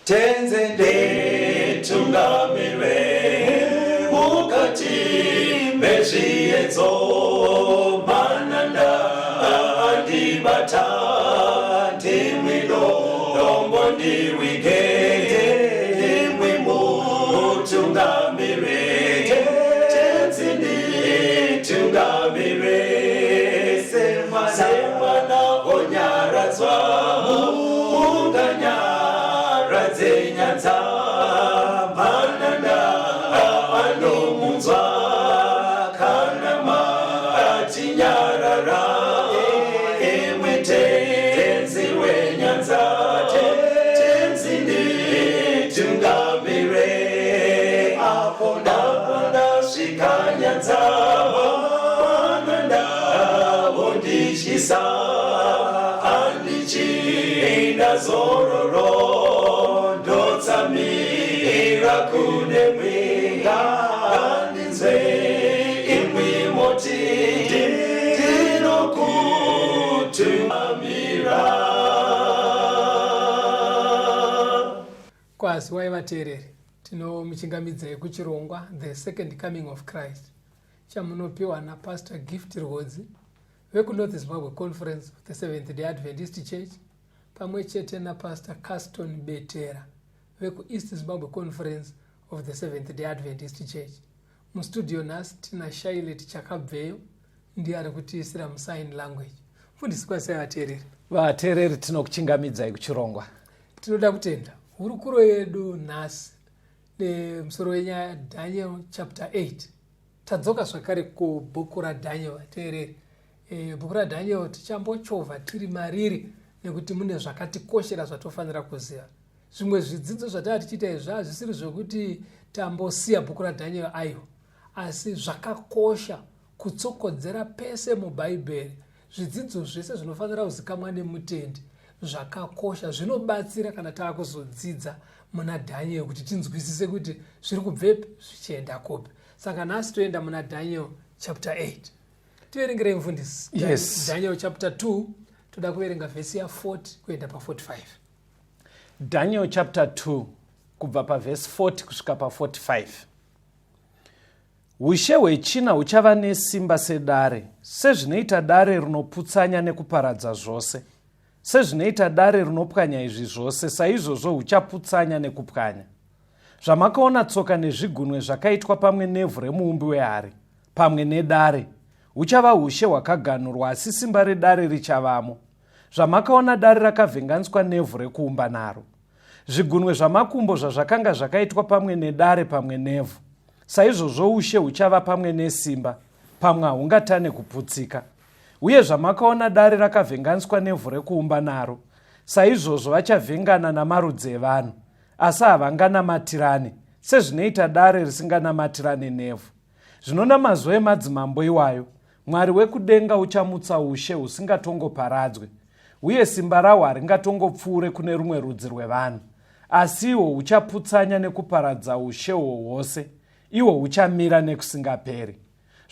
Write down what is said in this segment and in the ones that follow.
Tenzi nditungamire mukati mezviedzo, mananda andibata, ndimwi dombo ndiwige, ndimwi mutungamire. Tenzi nditungamire semwana onyaradzwa munganyaradze nyanza, mananda anomunzwa kana matinyarara, imwi Tenzi wenyanza. Tenzi nditungamire apo ndasvika nyanza, mananda ondityisa, handichina zororo, ndotsamira kune mwi, ngandinzwe imwi moti ndinokutungamira. Kwaziwai vateereri, tinomuchingamidzai kuchirongwa The Second Coming of Christ chamunopiwa naPastor Gift Rwodzi vekuNorth Zimbabwe Conference of the Seventh Day Adventist Church, pamwe chete naPastor Caston Betera vekuEast Zimbabwe Conference of the Seventh Day Adventist Church. Mustudio nhasi tina Shailet Chakabveyo, ndiye ari kutiisira musign language. Mufundisi, kwazisai vateereri. Vateereri, tinokuchingamidzai kuchirongwa. Tinoda kutenda. Hurukuro yedu nhasi nemusoro wenyaya Daniel chapter 8. Tadzoka zvakare kubhuku raDaniel, vateereri. Bhuku raDaniel tichambochovha tiri mariri nekuti mune zvakatikoshera zvatofanira kuziva. Zvimwe zvidzidzo zvatava tichiita izvi hazvisiri zvekuti tambosiya bhuku raDaniel, aiwa, asi zvakakosha kutsokodzera pese muBhaibheri. Zvidzidzo zvese zvinofanira kuzikamwa nemutendi zvakakosha, zvinobatsira kana taakuzodzidza muna Daniel kuti tinzwisise kuti zviri kubvepi zvichienda kupi. Saka nhasi toenda muna Daniel chapter 8. Tiverengerei, mufundisi. Yes. Daniel chapter 2, toda kuverenga vhesi ya40 kuenda pa45. Daniel chapter 2, kubva pavhesi 40 kusvika pa45. Ushe hwechina huchava nesimba sedare, sezvinoita dare rinoputsanya nekuparadza zvose. Sezvinoita dare rinopwanya izvi zvose, saizvozvo huchaputsanya nekupwanya. Zvamakaona tsoka nezvigunwe zvakaitwa pamwe nevhu remuumbi wehari, pamwe nedare, huchava ushe hwakaganurwa, asi simba redare richavamo. Zvamakaona dare rakavhenganiswa nevhu rekuumba naro, zvigunwe zvamakumbo zvazvakanga zvakaitwa pamwe nedare pamwe nevhu, saizvozvo ushe huchava pamwe nesimba, pamwe haungatane kuputsika. Uye zvamakaona dare rakavhenganiswa nevhu rekuumba naro, saizvozvo vachavhengana namarudzi evanhu, asi havanganamatirane, sezvinoita dare risinganamatirane nevhu. Zvino namazuva emadzimambo iwayo, Mwari wekudenga uchamutsa ushe husingatongoparadzwe, uye simba rahwo haringatongopfuure kune rumwe rudzi rwevanhu, asi ihwo huchaputsanya nekuparadza ushe uhwo hwose, ihwo huchamira nekusingaperi.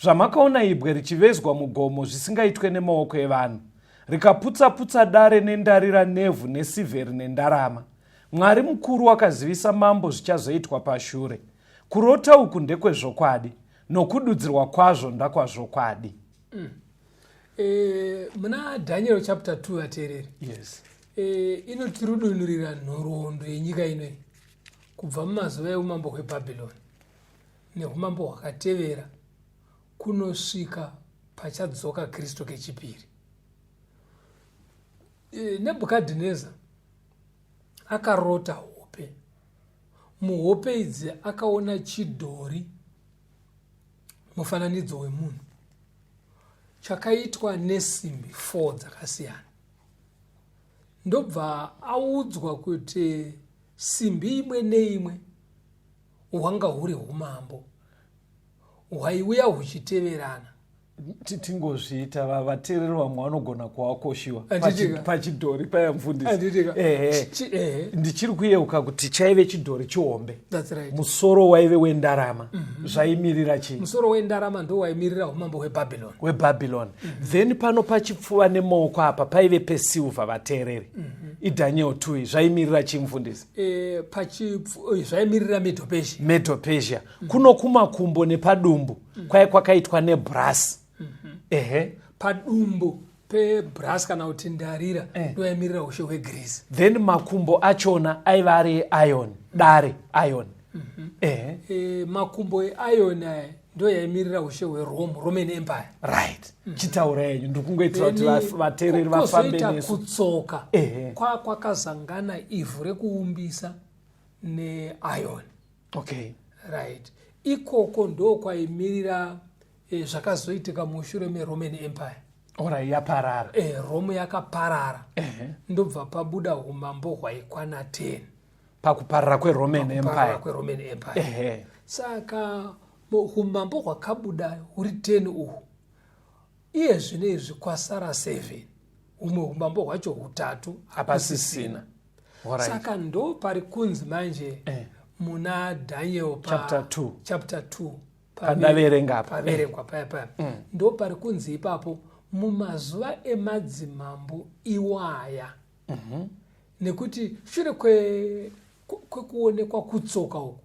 Zvamakaona ibwe richivezwa mugomo zvisingaitwe nemaoko evanhu, rikaputsa-putsa dare nendarira nevhu nesivheri nendarama, Mwari mukuru wakazivisa mambo zvichazoitwa pashure. Kurota uku ndekwezvokwadi, nokududzirwa kwazvo ndakwazvokwadi. Muna Daniel chapter 2, vateereri, inotirudunurira nhoroondo yenyika inoyi kubva mumazuva eumambo hweBhabhironi neumambo hwakatevera kunosvika pachadzoka Kristu kechipiri. Nebhukadhineza akarota hope. Muhope idzi akaona chidhori, mufananidzo wemunhu, chakaitwa nesimbi 4 dzakasiyana, ndobva audzwa kuti simbi imwe neimwe hwanga huri umambo hwaiuya huchiteverana. Tingozviita vateereri vamwe vanogona kuakoshiwa Handitika. Pachidhori paya, mufundisi. Handitika. Ehe. Ndichiri kuyeuka kuti chaive chidhori chihombe. That's right. Musoro waive wendarama. Zvaimirira chii? Musoro wendarama ndo waimirira umambo hwebhabhironi. Hwebhabhironi. Then pano pachipfuva nemaoko apa paive pesilver, vateereri. Idaniel 2 zvaimirira chii mufundisi? E, zvaimirira Medo-Persia. Medo-Persia. Kuno kumakumbo nepadumbu kwai kwakaitwa nebrass. Ehe. Padumbu pebrass kana kuti ndarira ndoyaimirira ushe hweGreece. Then makumbo achona aiva ari eiron, dare iron. Ehe. E, makumbo eiron aya ndo yaimirira ushe hweRome, Roman Empire. Right, chitaura yenyu, ndiri kungoitira kuti vateereri vafambe Kwozoita nesu. Kutsoka kwakazangana ivhu rekuumbisa neiron. Right, ikoko ndo kwaimirira zvakazoitika mushure meRoman Empire. Alright, yaparara. Rome yakaparara, ndobva pabuda umambo hwaikwana 10. Pakuparara kweRoman Kuparara Empire. kweRoman Empire. Saka umambo hwakabuda huri 10 uhu, iye zvino izvi kwasara 7, humwe umambo hwacho hutatu hapasisina. Saka ndo pari kunzi manje muna Daniel Chapter 2. Chapter 2. Pandaverenga apa. Paverengwa paya paya, ndo pari kunzi ipapo mumazuva emadzimambo iwaya, nekuti shure kwekuonekwa kutsoka uku,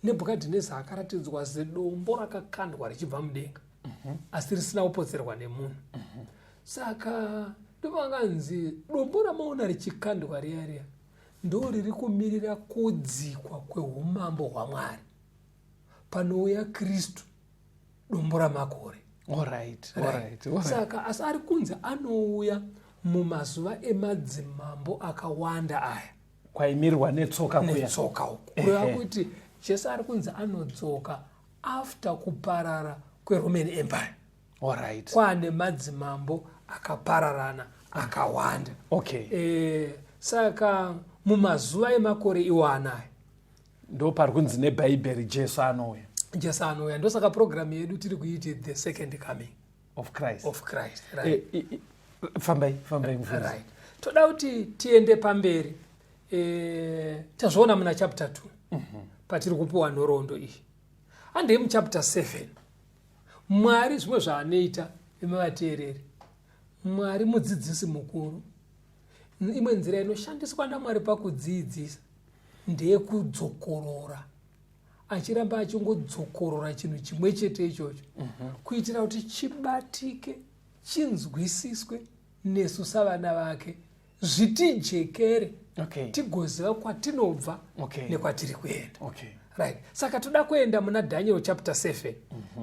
Nebhukadhineza akaratidzwa zidombo rakakandwa richibva mudenga, asi risina kupotserwa nemunhu. Saka ndovanganzi dombo ramaona richikandwa riya riya ndo riri kumirira kudzikwa kweumambo hwaMwari panouya Kristu, dombo ramakore. Saka asi ari kunzi anouya mumazuva emadzimambo akawanda aya. Kwaimirirwa netsoka kuya. Netsoka uku, kureva kuti Jesu ari kunzi anodzoka after kuparara kweRoman Empire, kwaane madzimambo akapararana akawanda. Saka mumazuva emakore iwanaya Ndo pari kunzi neBhaibheri Jesu anouya. Jesu anouya. Ndosaka purogiramu yedu tiri kuiti The Second Coming of Christ. Of Christ, right. Fambai, fambai mufundisi. Right, toda kuti tiende pamberi. Tazviona muna chapter 2 patiri kupiwa nhoroondo iyi. Handei muchapter 7. Mwari zvimwe zvaanoita, imi Mwari mudzidzisi mukuru. Imwe nzira inoshandiswa naMwari pakudzidzisa ndeyekudzokorora, achiramba achingodzokorora chinhu chimwe chete ichocho kuitira kuti chibatike, chinzwisiswe nesu savana vake, zvitijekere, tigoziva kwatinobva nekwatiri kuenda. Right, saka toda kuenda muna Daniel chapter 7.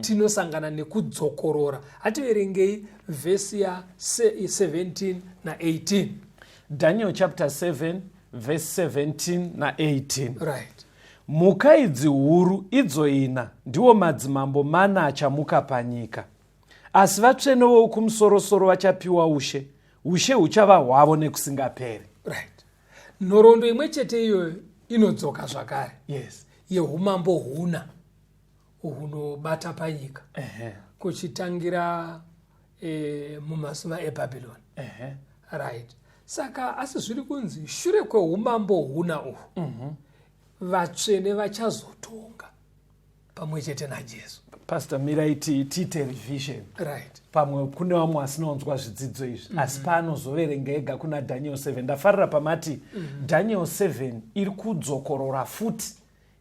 Tinosangana nekudzokorora. Hativerengei vhesi ya17 na18. Daniel chapter 7 verse 17 na18. Right. Mhuka idzi huru idzo ina ndiwo madzimambo mana achamuka panyika, asi vatsvene vokumusorosoro vachapiwa ushe, ushe huchava hwavo nekusingaperi. Right, nhoroondo imwe chete iyoyo inodzoka zvakare yeumambo huna hunobata panyika, kuchitangira mumazuva eBhabhironi. Right, saka asi zviri kunzi shure kweumambo huna uhu, vatsvene vachazotonga pamwe chete naJesu. Pastor, mirai tiite revision. Pamwe kune vamwe vasinonzwa zvidzidzo izvi, asi paanozoverenga ega kuna Daniel 7. Ndafarira pamati Daniel 7 iri kudzokorora futi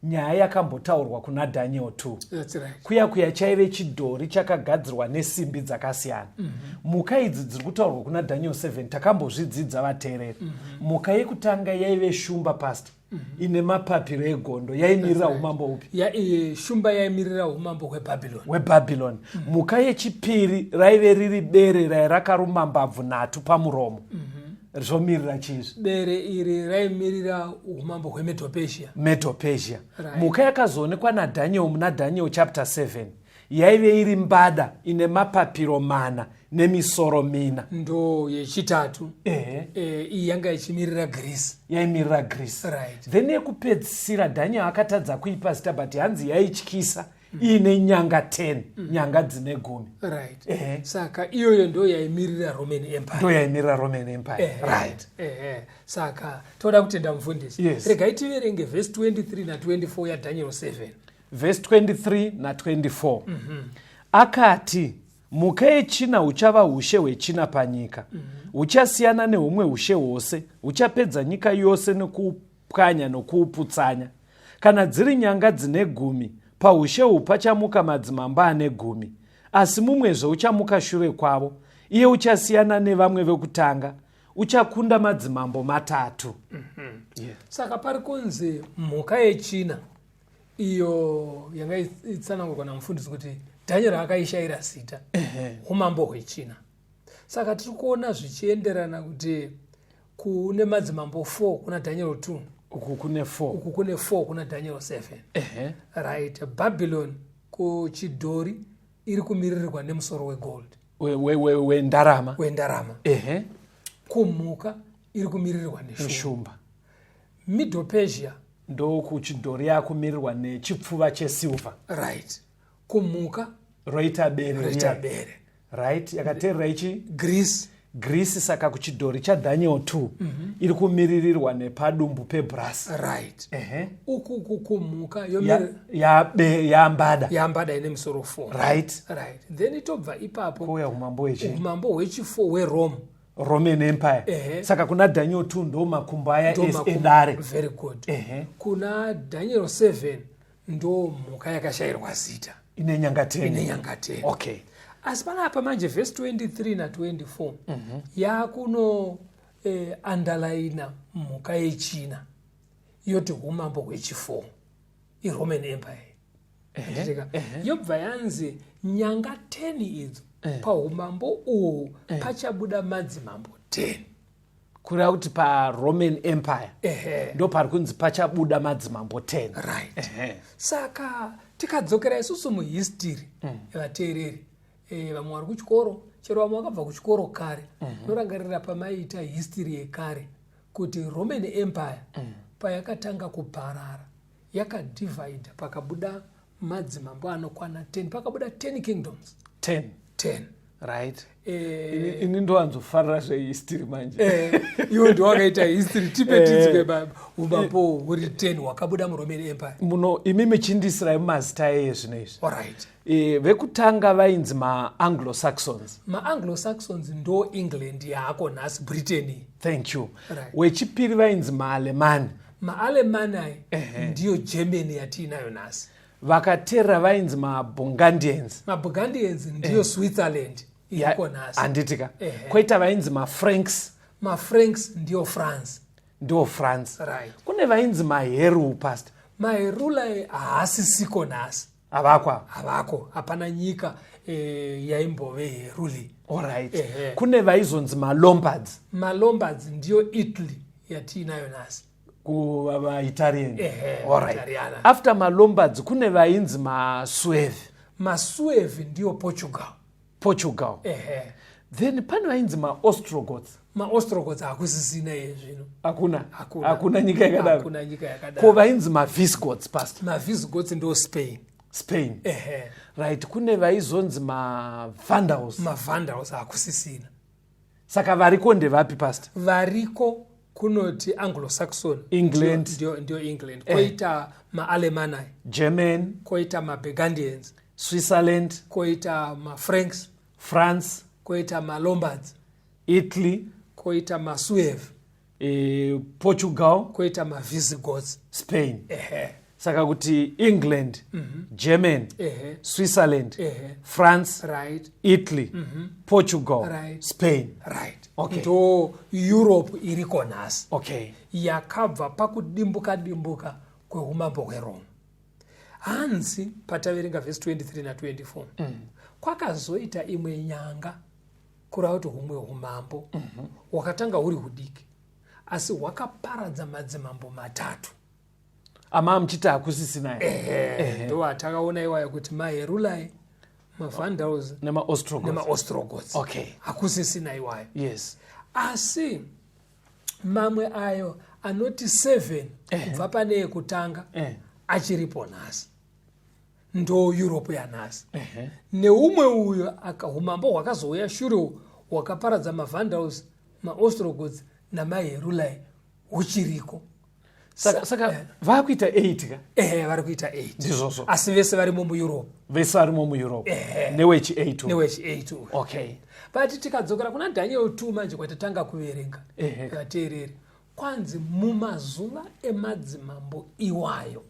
nyaya yakambotaurwa kuna Daniel 2. That's right. Kuya kuya chaive chidhori chakagadzirwa nesimbi dzakasiyana. Mhuka idzi dziri kutaurwa kuna Daniel 7 takambozvidzidza, vateereri. Mhuka yekutanga yaive shumba, pastor, ine mapapiro egondo. Yaimirira umambo upi? Shumba yaimirira umambo hweBhabhironi. Hwebhabhironi. Mhuka yechipiri raive riri bere rai rakaruma mbabvu nhatu pamuromo. Zvomirira chizvi? Bere iri raimirira umambo hweMedo-Persia. Medo-Persia. Right. Mhuka yakazoonekwa naDaniel muna Daniel chapter 7 yaive iri mbada ine mapapiro mana nemisoro mina. Ndo yechitatu. Iyi yanga ichimirira Greece. Yaimirira Greece. Then yekupedzisira Daniel akatadza kuipa zita, but hanzi yaityisa, iine nyanga 10, nyanga dzine 10. Saka iyoyo ndo yaimirira Roman Empire. Ndo yaimirira Roman Empire. Right. Saka toda kutenda mufundisi. Yes. Regai tiverenge vhesi 23 na24 yaDaniel 7. Vhesi 23 na24. Akati, Mhuka yechina huchava ushe hwechina panyika. Huchasiyana nehumwe ushe hwose, huchapedza nyika yose nekuupwanya nokuuputsanya. Kana dziri nyanga dzine gumi, paushe uhu pachamuka madzimambo ane gumi. Asi mumwezve uchamuka shure kwavo, iye uchasiyana nevamwe vekutanga, uchakunda madzimambo matatu. Yeah. Saka pari kunzi mhuka yechina iyo yanga itsanangurwa namufundisi kuti Dhanieri akaishayira zita, umambo hwechina. Saka tiri kuona zvichienderana kuti kune madzimambo 4 kuna Daniel 2, uku kune 4, uku kune 4 kuna Daniel 7. Right, Babylon kuchidhori iri kumiririrwa nemusoro wegold, Wendarama. Wendarama. Kumhuka iri kumiririrwa neshumba. Neshumba. Middle Persia ndokuchidhori yakumirirwa nechipfuva chesilver. Right, kumhuka roita bere. Roita riya. Bere. Right, yakateerera ichi Greece. Greece. Saka kuchidhori chaDaniel 2 iri kumiririrwa nepadumbu pebrass. Uku kumhuka Yambada. Yambada ine misoro 4. Right, then itobva ipapo. Kouya umambo wechi Umambo hwechi4 hweRome. Roman Empire. Saka kuna Daniel 2 ndo makumbo aya Ndo makumbo. edare. Very good. Kuna Daniel 7 ndo mhuka yakashayirwa zita. Ine nyanga 10. Ine nyanga 10. Asi panapa manje vhesi 23 na24 yakuno underlina mhuka yechina, yoti umambo hwechi4, iRoman Empire. Handitika? Yobva yanzi nyanga 10 idzo, paumambo uhu pachabuda madzimambo 10. Kureva kuti paRoman Empire ndo pari kunzi pachabuda madzimambo 10. Right. Saka tikadzokera isusu muhistory, vateereri, vamwe vari kuchikoro, chero vamwe vakabva kuchikoro kare, norangarira pamaiita history yekare kuti Roman Empire payakatanga kuparara yakadivhaidha, pakabuda madzimambo anokwana 10, pakabuda 10 kingdoms. 10. 10. Right. Ini ndowanzofarira zvehistory manje. Iwe ndiwakaita history, tipe tinzwe umambo huri 10 hwakabuda muRoman Empire. Muno imi muchindisirai mumazita eye zvino izvi. Alright. Vekutanga vainzi maAnglo-Saxons. MaAnglo-Saxons ndo England yaako nhasi, Britain. Thank you. Right. Wechipiri vainzi maalemani. MaAlemanai ndiyo Germany yatiinayo nhasi. Vakateerera vainzi maBurgundians. MaBurgundians ndiyo Switzerland iriko nhasi. Handitika? Kwoita vainzi maFranks. MaFranks ndiyo France. Ndiwo France. Right. Kune vainzi maHeru, pastor. MaHerulai haasisiko nhasi. Havakwa. Havako, hapana nyika yaimbove Heruli. Alright. Kune vaizonzi maLombards. MaLombards ndiyo Italy yatiinayo nhasi. KuvaItalian. Ehe, Alright. Italiana. After maLombards kune vainzi maSuevi. MaSuevi ndiyo Portugal. Portugal. Then pane vainzi maOstrogoths. MaOstrogoths hakusisina iye zvino. Hakuna. Hakuna. Hakuna nyika yakadaro. Hakuna nyika yakadaro. Ko vainzi maVisigoths, pastor? MaVisigoths ndo Spain. Spain. Right, kune vaizonzi maVandals. MaVandals hakusisina. Saka variko ndevapi, pastor? Variko kunoti Anglo-Saxon. England. Ndiyo England, koita maAlemanai. German. Koita maBurgundians. Switzerland. Koita maFranks. France. Koita maLombards. Italy. Koita maSuev. Portugal. Koita maVisigoths. Spain. Saka kuti England, German, Switzerland, France, Italy, Portugal, Spain. Right. Okay. Ndo Europe iriko nhasi, yakabva pakudimbuka dimbuka kweumambo hweRoma. Hanzi pataverenga vhesi 23 na24, kwakazoita imwe nyanga, kureva kuti humwe umambo hwakatanga huri hudiki asi hwakaparadza madzimambo matatu. Ama muchiti hakusisina? Ehe, ndo atakaona iwayo kuti maHerulai, maVandals nemaOstrogoths. NemaOstrogoths. Hakusisina iwayo. Asi mamwe ayo anoti 7 kubva pane yekutanga achiripo nhasi, ndo Europe yanhasi. Neumwe uyo umambo hwakazouya shure hwakaparadza maVandals, maOstrogoths namaHerulai huchiriko. Saka, saka eh. vakuita 8 ka? Ehe, vari kuita 8. Ndizvozvo. Asi vese varimo muEurope. Vese varimo muEurope. Newechi 8. Newechi 8 uyu. Okay. But tikadzokera kuna Daniel 2 manje kwatatanga kuverenga. Vateereri. Kwanzi mumazuva emadzimambo iwayo.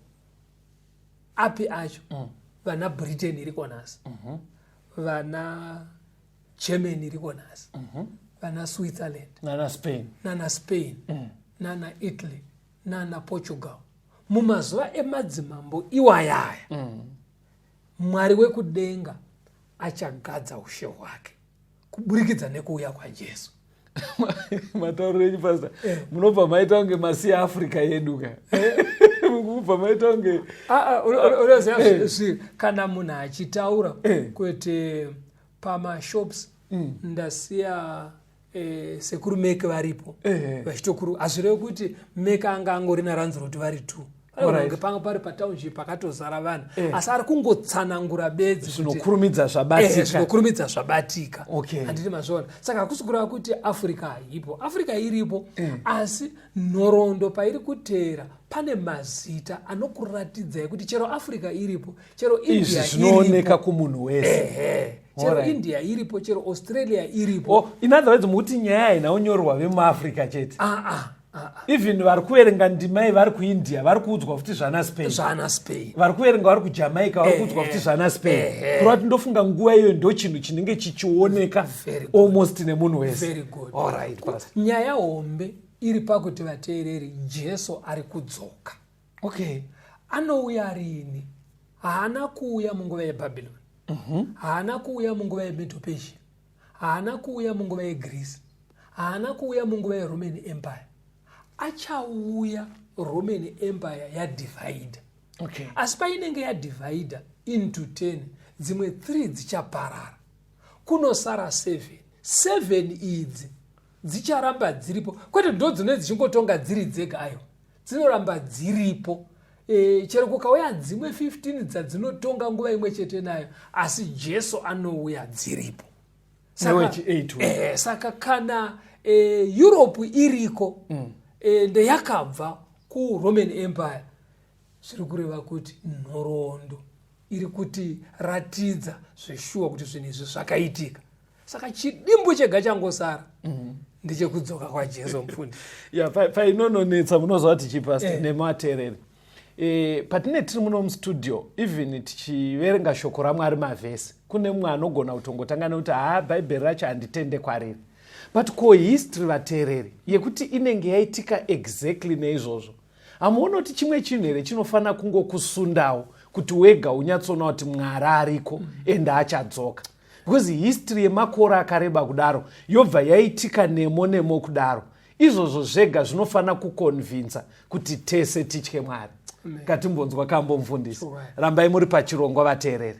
Api acho? Vana Britain iriko nhasi. Vana Germany iriko nhasi. Vana Switzerland. Nana Spain. Nana Spain. Nana Italy. Nana Portugal. Mumazuva emadzimambo iwayaya. Mwari wekudenga achagadza ushe hwake kuburikidza nekuuya kwaJesu. Matauriro enyu pastor, munobva maita kunge masiya Africa yedu ka. Mubva maita kunge unoziva kana munhu achitaura kwete pamashops ndasiya sekuru Meke varipo vachitokuru, hazvirevi kuti Meke anga angori naRanziroti vari 2. Panga pari patownship pakatozara vanhu, asi ari kungotsanangura bedzi zvinokurumidza zvabatika. Zvinokurumidza zvabatika. Handiti mazviona? Saka hakusi kureva kuti Africa haipo. Africa iripo, asi nhoroondo pairi kuteera pane mazita anokuratidzai kuti chero Africa iripo, chero India zvinooneka kumunhu wese. Chero India iripo, chero Australia iripo. In other words, mukuti nyaya haina kunyorwa vemuAfrica chete. Even vari kuverenga ndimai vari kuIndia vari kuudzwa futi zvana Spain. Zvana Spain. Vari kuverenga vari kuJamaica vari kuudzwa futi zvana Spain. Kureva kuti ndofunga nguva iyoyo ndo chinhu chinenge chichioneka almost nemunhu wese. Very good. All right, pastor. Nyaya hombe iri pakuti vateereri, Jesu ari kudzoka. Anouya rini? Haana kuuya munguva yeBhabhironi. Haana kuuya munguva yeMedo-Persia. Haana kuuya munguva yeGreece. Haana kuuya munguva yeRoman Empire. Achauya Roman Empire yadivide. Asi painenge yadivide into 10, dzimwe 3 dzichaparara. Kunosara 7. 7 idzi dzicharamba dziripo. Kwete ndo dzinenge dzichingotonga dziri dzega ayo. Dzinoramba dziripo. Chero kukauya dzimwe 15 dzadzinotonga nguva imwe chete nayo, asi Jesu anouya dziripo. Saka kana Europe iriko, ndeyakabva kuRoman Empire, zviri kureva kuti nhoroondo iri kutiratidza zveshuwa kuti zvinhu izvi zvakaitika. Saka chidimbu chega changosara ndechekudzoka kwaJesu mufundisi. Ya, painononetsa munoziva kuti chipastor nemateereri. Patine tiri muno mustudio, even tichiverenga shoko raMwari mavhesi, kune mumwe anogona kutongotanga nekuti haa bhaibheri racho handitende kwariri. But ko history vateereri yekuti inenge yaitika exactly neizvozvo, hamuoni kuti chimwe chinhu here chinofanira kungokusundawo kuti wega unyatsoona kuti Mwari ariko ende achadzoka? Because history yemakore akareba kudaro yobva yaitika nemo nemo kudaro, izvozvo zvega zvinofanira kukonvinsa kuti tese titye Mwari. Ngatimbonzwa kambo mufundisi. Rambai muri pachirongwa vateereri.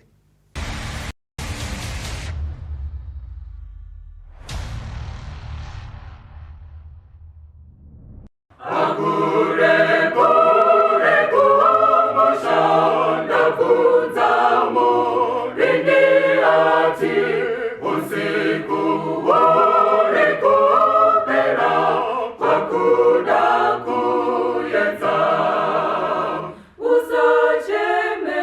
Usacheme,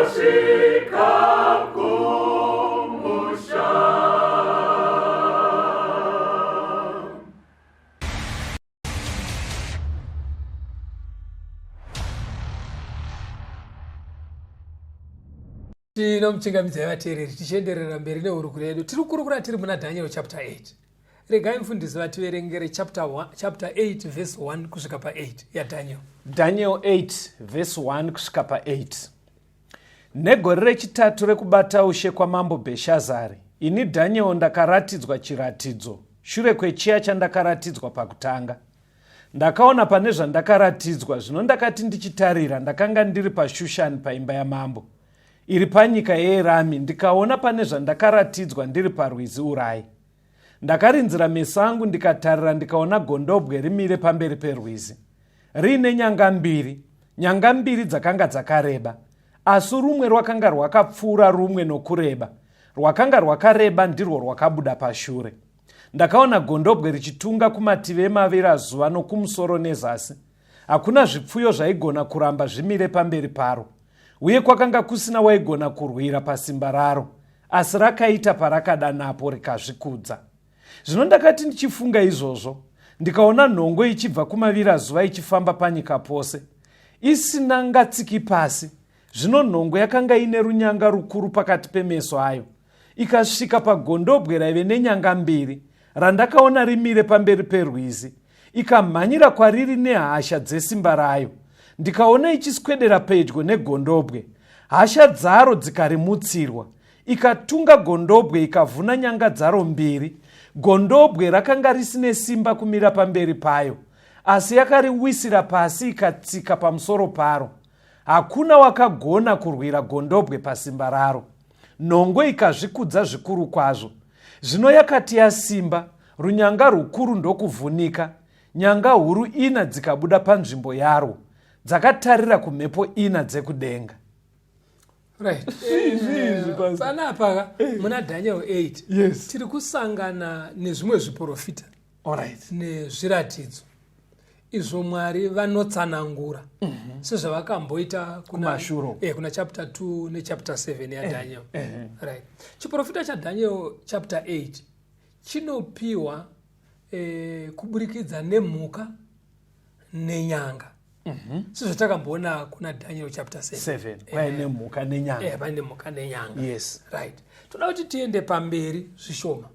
ndasvika kumusha. Tinomuchingamidzai vateereri tichienderera mberi nehurukuro yedu. Tiri kukurukura tiri muna Daniel chapter 8. Regai mufundisi vativerengere chapter, 1, chapter 8 verse 1 kusvika pa8 yaDaniel. Daniel 8 verse 1 kusvika pa8. Negore rechitatu rekubata ushe kwamambo Bheshazari, ini Daniel ndakaratidzwa chiratidzo shure kwechiya chandakaratidzwa pakutanga. Ndakaona pane zvandakaratidzwa, zvino ndakati ndichitarira, ndakanga ndiri paShushani paimba yamambo, iri panyika yeErami, ndikaona pane zvandakaratidzwa ndiri parwizi Urai. Ndakarinzira meso angu ndikatarira, ndikaona gondobwe rimire pamberi perwizi, riine nyanga mbiri, nyanga mbiri dzakanga dzakareba, asi rumwe rwakanga rwakapfuura rumwe nokureba, rwakanga rwakareba ndirwo rwakabuda pashure. Ndakaona gondobwe richitunga kumativi emavirazuva nokumusoro nezasi. Hakuna zvipfuyo zvaigona kuramba zvimire pamberi paro, uye kwakanga kusina waigona kurwira pasimba raro, asi rakaita parakada napo rikazvikudza. Zvino ndakati ndichifunga izvozvo, ndikaona nhongo ichibva kumavirazuva ichifamba panyika pose, isina ngatsiki pasi. Zvino nhongo yakanga ine runyanga rukuru pakati pemeso ayo, ikasvika pagondobwe raive nenyanga mbiri randakaona rimire pamberi perwizi, ikamhanyira kwariri nehasha dzesimba rayo. Ndikaona ichiswedera pedyo negondobwe, hasha dzaro dzikarimutsirwa, ikatunga gondobwe ikavhuna nyanga dzaro mbiri. Gondobwe rakanga risine simba kumira pamberi payo, asi yakariwisira pasi ikatsika pamusoro paro. Hakuna wakagona kurwira gondobwe pasimba raro. Nhongo ikazvikudza zvikuru kwazvo. Zvino yakati yasimba, runyanga rukuru ndokuvhunika, nyanga huru ina dzikabuda panzvimbo yarwo, dzakatarira kumhepo ina dzekudenga. Right. Panapa muna Daniel 8 yes. Tiri kusangana nezvimwe zviprofita. Alright. Nezviratidzo izvo Mwari vanotsanangura mm -hmm. sezvavakamboita kuna, kuna chapter 2 nechapter 7 yaDaniel. Right. Chiprofita chaDaniel chapter 8 chinopiwa kuburikidza nemhuka nenyanga. Mm -hmm. Sezvatakamboona kuna Daniel chapter 7 paine mhuka nenyanga. Paine mhuka nenyanga. Yes. Right. Toda kuti tiende pamberi zvishoma.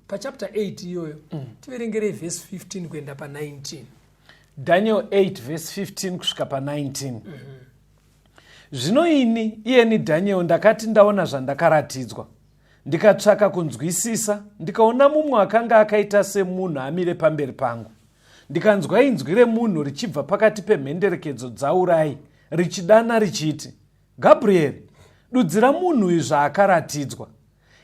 Pachapter 8 iyoyo tiverengerei verse 15 kuenda pa19. Daniel 8 verse 15 kusvika pa19. Zvino ini, iyeni Daniel, ndakati ndaona zvandakaratidzwa, ndikatsvaka kunzwisisa, ndikaona mumwe akanga akaita semunhu amire pamberi pangu. Ndikanzwa inzwi remunhu richibva pakati pemhenderekedzo dzaUrai, richidana richiti, Gabrieri, dudzira munhu uyu zvaakaratidzwa.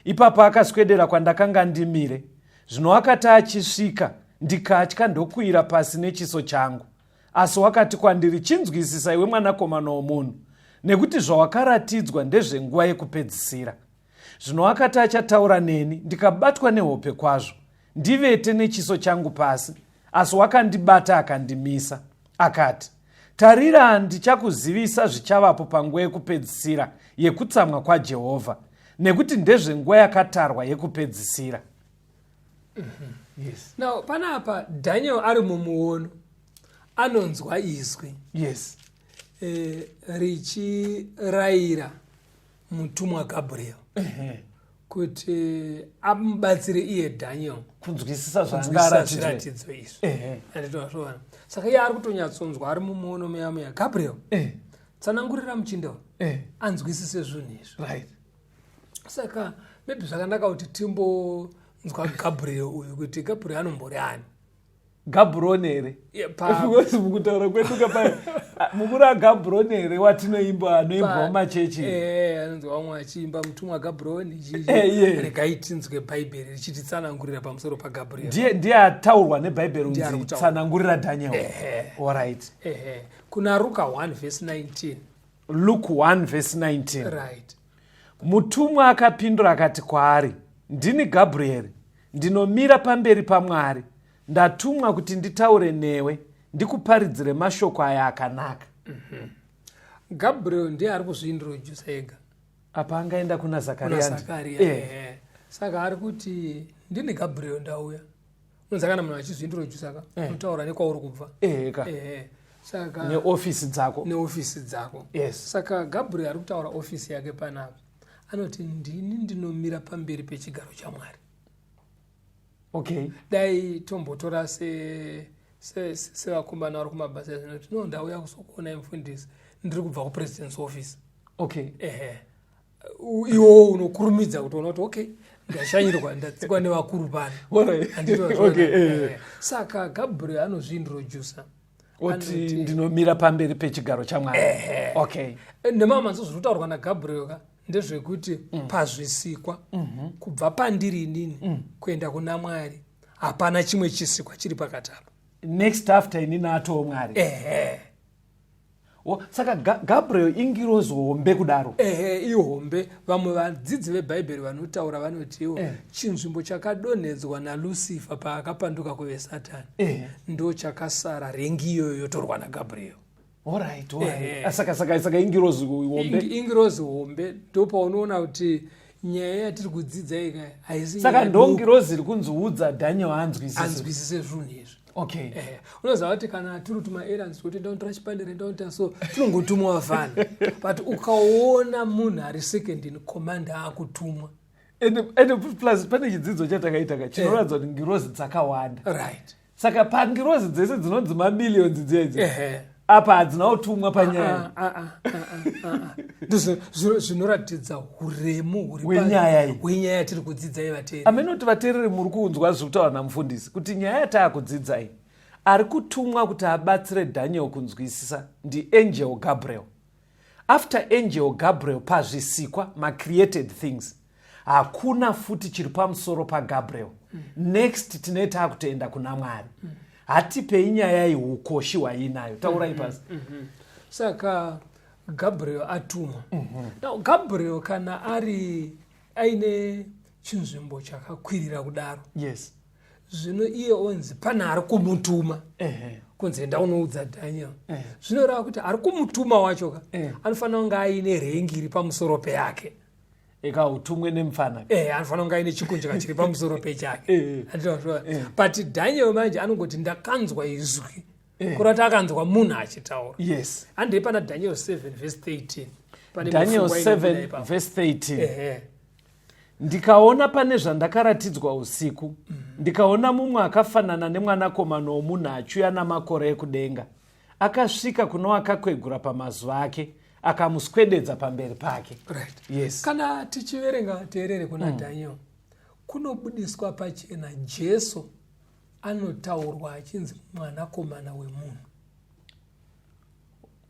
Ipapo akaswedera kwandakanga ndimire. Zvino akati achisvika, ndikatya ndokuwira pasi nechiso changu. Asi wakati kwandiri, Chinzwisisa iwe mwanakomana womunhu, nekuti zvawakaratidzwa ndezvenguva yekupedzisira. Zvino akati achataura neni, ndikabatwa nehope kwazvo, ndivete nechiso changu pasi. Asi wakandibata akandimisa, akati, Tarira, ndichakuzivisa zvichavapo panguva yekupedzisira yekutsamwa kwaJehovha, nekuti ndezvenguva yakatarwa yekupedzisira. Yes. Now, panapa Daniel ari mumuono anonzwa izwi. Yes. Richirayira mutumwa Gabriel kuti amubatsire iye Daniel kunzwisisa zviratidzo izvi. Anditozviona. Saka iye ari kutonyatsonzwa ari mumuono muya muya, Gabriel, tsanangurira muchinda anzwisise zvinhu izvi. Right. Saka maybe zvakanaka kuti timbonzwa Gabriel uyu, kuti Gabriel anombori ani? Gabroni here? Because mukutaura kwedu kapa mukura Gabroni here watinoimba anoimbwa mumachechi? Anonzwa vamwe achiimba mutumwa Gabroni. Regai tinzwe Bhaibheri richititsanangurira pamusoro paGabriel. Ndiye ataurwa neBhaibheri unzi tsanangurira Daniel. All right. Kuna Luka 1 verse 19. Luke 1 verse 19. Right. Mutumwa akapindura akati kwaari, Ndini Gabrieri, ndinomira pamberi paMwari, ndatumwa kuti nditaure newe, ndikuparidzire mashoko aya akanaka. Gabriel ndiye ari kuzviintrodusa ega. Apa angaenda kuna Zakaria. Kuna Zakaria. Saka ari kuti ndini Gabriel ndauya. Unonzi kana munhu achizviintrodusa ka, unotaura nekwauri kubva. Eka. Saka neofisi dzako. Neofisi dzako. Yes. Saka Gabriel ari kutaura ofisi yake panapa. Anoti ndini ndinomira pamberi pechigaro chaMwari. Okay. Dai tombotora sevakomana vari kumabasa zvinoti no, ndauya kuzokuonai mufundisi, ndiri kubva kupresident's office. Okay. Ehe, iwowo unokurumidza kutoona kuti okay, ndashanyirwa, ndatsikwa nevakuru pano. Okay. Saka Gabriel anozviintrodusa. Oti ndinomira pamberi pechigaro chaMwari. Okay. Nemamwe manzwi, zviri kutaurwa naGabriel ka ndezvekuti pazvisikwa, kubva pandiri inini kuenda kuna Mwari, hapana chimwe chisikwa chiri pakati apa. Next after inini atoo Mwari. Ehe. Saka Gabriel ingirozi hombe kudaro? Ehe, ihombe. Vamwe vadzidzi vebhaibheri vanotaura vanotiwo chinzvimbo chakadonhedzwa naLucifer paakapanduka kuve Satani ndo chakasara, rank iyoyo yotorwa naGabriel. Alright. Saka ingirozi hombe. Ingirozi hombe. Ndo paunoona kuti nyaya yatiri kudzidza ika haisi Saka ndo ngirozi iri kunziudza Daniel anzwisise. Anzwisise zvinhu izvi. Okay. Unoziva kuti kana tiri tumaerrands kuti ndauntora chipandere, ndaunota, so tinongotumwa vafana, but ukaona munhu ari second in command akutumwa. And plus pane chidzidzo chatakaita ka chinoratidza kuti ngirozi dzakawanda. Saka pangirozi dzese dzinonzi mamillions dziedzi, apa hadzina kutumwa panyaya. Ah, ah, ah, ndizvo zvinoratidza uremu huri hwenyaya iyi. Hwenyaya yatiri kudzidza ivateeri. Amenoti vateereri, muri kuunzwa zviri kutaura namufundisi kuti nyaya yataakudzidza iyi, ari kutumwa kuti abatsire Daniel kunzwisisa ndiangel Gabriel. After angel Gabriel, pazvisikwa, macreated things, hakuna futi chiri pamusoro paGabriel. Next tine taakutoenda kuna Mwari. Hatipei nyaya iyi ukoshi hwainayo. Taurai pasi. Saka Gabriel atumwa. Now Gabriel kana ari aine chinzvimbo chakakwirira kudaro, zvino iye onzi pane ari kumutuma kunzi enda unoudza Daniel, zvinoreva kuti ari kumutuma wacho ka anofanira kunge aine rank iri pamusoro peyake. Eka, utumwe nemufana. Anofanira kunge aine chikunjika chiri pamusoro pechake. Handizvo? But Daniel manje anongoti ndakanzwa izwi, kurati akanzwa munhu achitaura. Handei pana Daniel 7 verse 13. Pane Daniel mifungwa inobuda 7 ipapo. Verse 13. Ehe. Ndikaona pane zvandakaratidzwa usiku, ndikaona mumwe akafanana nemwanakomana womunhu achiuya namakore ekudenga. Akasvika kuno akakwegura pamazuva ake, akamuswededza pamberi pake. Right. Kana tichiverenga, teerere, kuna Daniel kunobudiswa pachena Jesu anotaurwa achinzi mwanakomana wemunhu.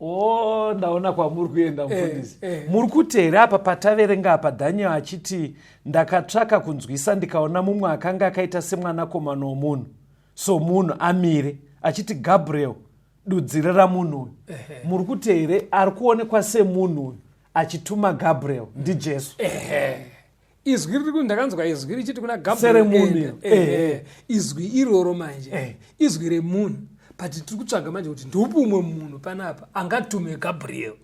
O, ndaona kwamuri kuenda, mufundisi. Eh. Muri kuti here apa pataverenga apa, Daniel achiti ndakatsvaka kunzwisa, ndikaona mumwe akanga akaita semwanakomana womunhu, somunhu amire, achiti Gabriel dudzirira munhu uyu? Muri kuti here ari kuonekwa semunhu uyu achituma Gabriel ndiJesu? Ehe, izwi riri kuti ndakanzwa izwi richiti kuna Gabriel, Seremunhu. enda. Ehe, izwi iroro manje izwi remunhu, but tiri kutsvaga manje kuti ndoupi umwe munhu panapa angatume Gabriel.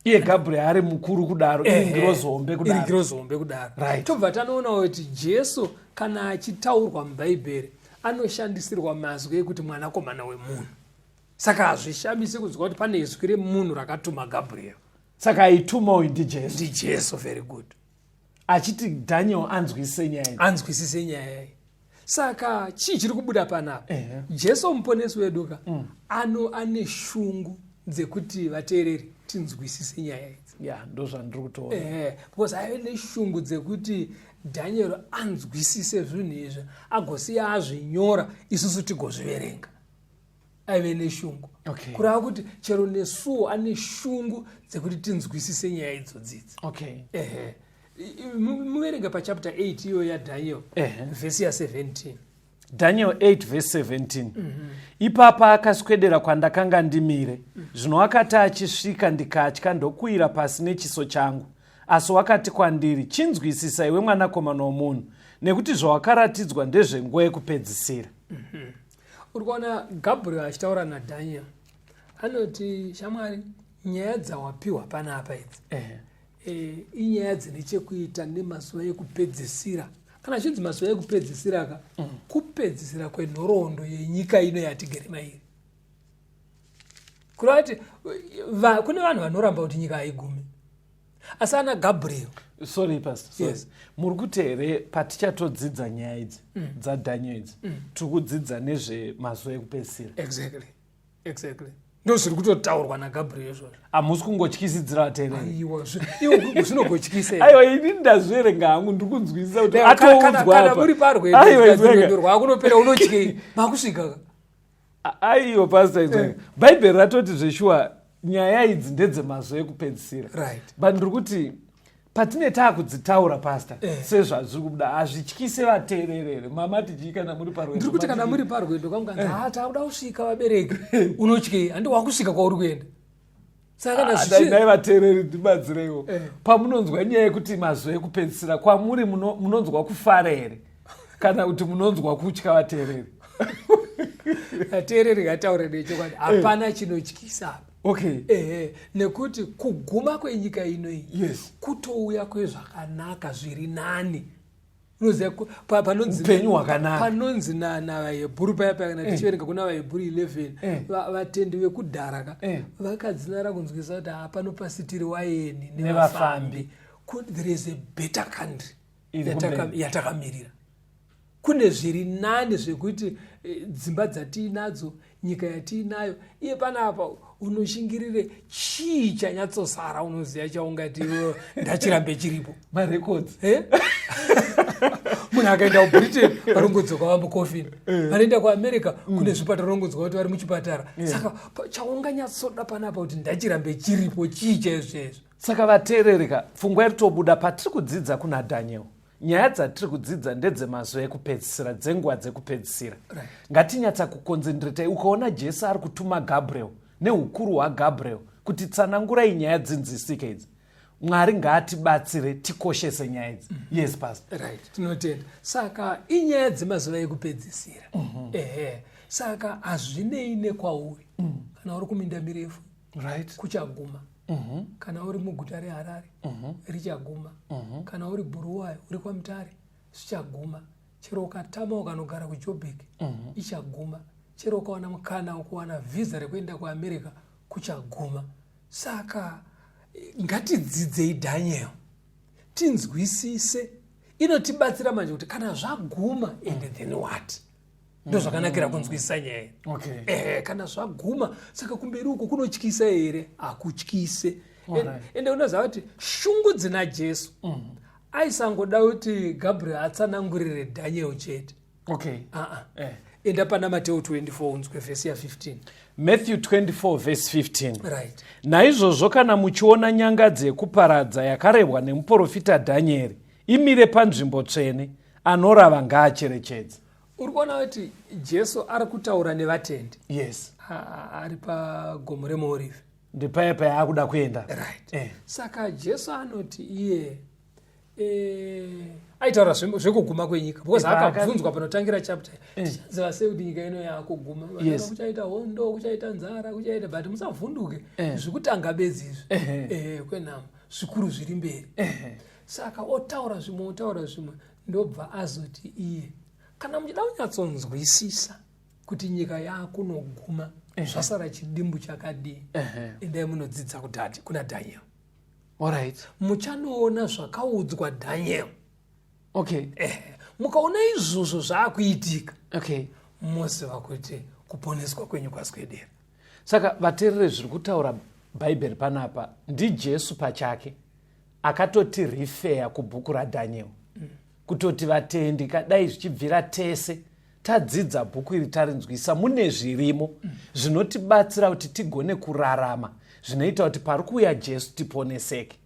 Iye Gabriel ari mukuru kudaro, iri ngirozi hombe Iri kudaro. Ngirozi hombe kudaro. Tobva tanoona kuti Jesu kana achitaurwa mubhaibheri anoshandisirwa mazwi ekuti mwanakomana wemunhu. Saka hazvishamisi kunzwa kuti pane izwi remunhu rakatuma Gabriel. Saka aituma uyu ndiJesu? Ndijesu, very good. Achiti Daniel anzwisise nyaya iyi. Anzwisise nyaya iyi. Saka chii chiri kubuda panapa? Jesu muponesi wedu ka ano ane shungu dzekuti vateereri tinzwisise nyaya idzi. Ya, ndo zvandiri kutoona. Ehe, because aive neshungu dzekuti Daniel anzwisise zvinhu izvi, agosiya azvinyora, isusu tigozviverenga. Aive neshungu. Kureva kuti chero nesuwo ane shungu dzekuti tinzwisise nyaya idzodzidzi. Ehe. Muverenge pachapter 8 iyoyo yaDaniel, vhesi ya17. Daniel 8 verse 17. Ipapa akaswedera kwandakanga ndimire. Zvino akati achisvika, ndikatya, ndokuwira pasi nechiso changu. Asi wakati kwandiri, chinzwisisa, iwe mwanakomana womunhu, nekuti zvawakaratidzwa ndezvenguva yekupedzisira. Uri kuona Gabriel achitaura naDaniel, anoti shamwari, Nyaya dzawapiwa panapa idzi Ehe. Inyaya dzine chekuita nemazuva ekupedzisira. Kana chinzi mazuva ekupedzisira ka, kupedzisira kwenhoroondo yenyika ino yatigere mairi. Kureva kuti kune vanhu vanoramba kuti nyika haigumi, asi ana Gabriel. Sorry, pastor, sorry. Yes. Muri kuti here patichatodzidza nyaya idzi dzaDaniel idzi, tiri kudzidza nezvemazuva ekupedzisira? Exactly, ndo zviri kutotaurwa naGabriel izvozvo. Hamusi kungotyisidzira vateereri? Aiwa, iwo zvinogotyisa here? Aiwa, ini ndazviverenga hangu, ndiri kunzwisisa kuti Kana atoudzwa. muri Aiwa, parwendo izweka. rwakunopera, unotyei makusvika ka? Aiwa, pastor, izweka, Bhaibheri ratoti zveshuwa nyaya idzi ndedzemazuva ekupedzisira. But ndiri kuti patine taakudzitaura, pastor, sezvazviri kubuda, hazvityise vateererere? Mama tichii kana muri parwendo? Ndiri kuti kana muri parwendo, kamukanzi, "Ha, takuda kusvika vabereki," unotyei? Handi wakusvika kwauri kuenda? Saka kana Ah, dai vateereri ndibatsireiwo. Pamunonzwa nyaya yekuti mazuva ekupedzisira, kwamuri munonzwa kufara here kana kuti munonzwa kutya, vateereri? Vateereri, ngataure nechokwadi, hapana chinotyisa apa. Ehe, nekuti kuguma kwenyika ino iyi kutouya kwezvakanaka zviri nani. Unoziva panonzi Upenyu hwakanaka. Panonzi navaHebhuru paya paya, kana tichiverenga kuna vaHebhuru 11, vatendi vekudhara ka vakadzinara kunzwisa kuti hapano pasi tiri waeni Nevafambi. nevafambi. There is a better country Iri kumberi. yatakamirira. Kune zviri nani zvekuti dzimba dzatiinadzo, nyika yatiinayo iye panapa, unoshingirire chii chanyatsosara? Unoziva chaungati iwewe ndachirambe chiripo? Marecords. Eh? Munhu akaenda kuBritain, varongodzoka vamukofini. Vanoenda kuAmerica, kune zvipatara, rongodzwa kuti vari muchipatara. Saka chaunganyatsoda panapa kuti ndachirambe chiripo chii chaizvo chaizvo? Saka vateerereka, pfungwa iri tobuda patiri kudzidza kuna Daniel, nyaya dzatiri kudzidza ndedzemazuva ekupedzisira, dzenguva dzekupedzisira. Ngatinyatsa kuconcentrate. Ukaona Jesu ari kutuma Gabriel neukuru hwaGabriel kuti tsanangurai nyaya dzinzwisike idzi, Mwari ngaatibatsire tikoshese nyaya idzi. Yes, pastor. Right, tinotenda. Saka inyaya dzemazuva ekupedzisira. Ehe, saka hazvinei nekwauri. Kana uri kuminda mirefu, kuchaguma. Kana uri muguta reHarare, richaguma. Kana uri Bhuruwayo, uri kwaMutare, zvichaguma. Chero ukatama ukanogara kuJobek, ichaguma. Chero ukawana mukana wekuwana vhisa rekuenda kuAmerica, kuchaguma. Saka ngatidzidzei Daniel, tinzwisise. Inotibatsira manje kuti kana zvaguma, and then what? Ndo zvakanakira kunzwisisa nyaya. Kana zvaguma, saka kumberi uko kunotyisa here? Hakutyise. Ende unoziva kuti shungu dzina Jesu, aisangoda kuti Gabriel atsanangurire Daniel chete. Aa. Enda pana Mateo 24, unzwe vhesi ya15. Matthew 24 verse 15. Right. Naizvozvo kana muchiona nyangadzi yekuparadza yakarehwa nemuprofita Dhanieri imire panzvimbo tsvene, anorava ngaacherechedze. Uri kuona kuti Jesu ari kutaura nevatendi Yes. ari pagomo reMaorivhi. Ndipaya paya akuda kuenda. Right. Saka Jesu anoti iye aitaura zvekuguma kwenyika because akabvunzwa panotangira chapter, "Tichaziva sei kuti nyika ino yaakuguma?" Kuchaita hondo, kuchaita nzara, kuchaita, but musavhunduke, zvikutanga bedzi izvi kwenhamo, zvikuru zviri mberi. Saka otaura zvimwe, otaura zvimwe, ndobva azoti iye, kana muchida kunyatsonzwisisa kuti nyika yakunoguma, zvasara chidimbu chakadii, endai munodzidza kuna Daniel. Muchanoona zvakaudzwa Daniel. Mukaona izvozvo zvaakuitika, moziva kuti kuponeswa kwenyu kwaswedera. Saka vateerere, zviri kutaura Bhaibheri panapa ndiJesu pachake akatoti refer kubhuku raDaniel, kutoti vatendi, kadai zvichibvira tese tadzidza bhuku iri, tarinzwisa, mune zvirimo zvinotibatsira kuti tigone kurarama, zvinoita kuti pari kuuya Jesu tiponeseke.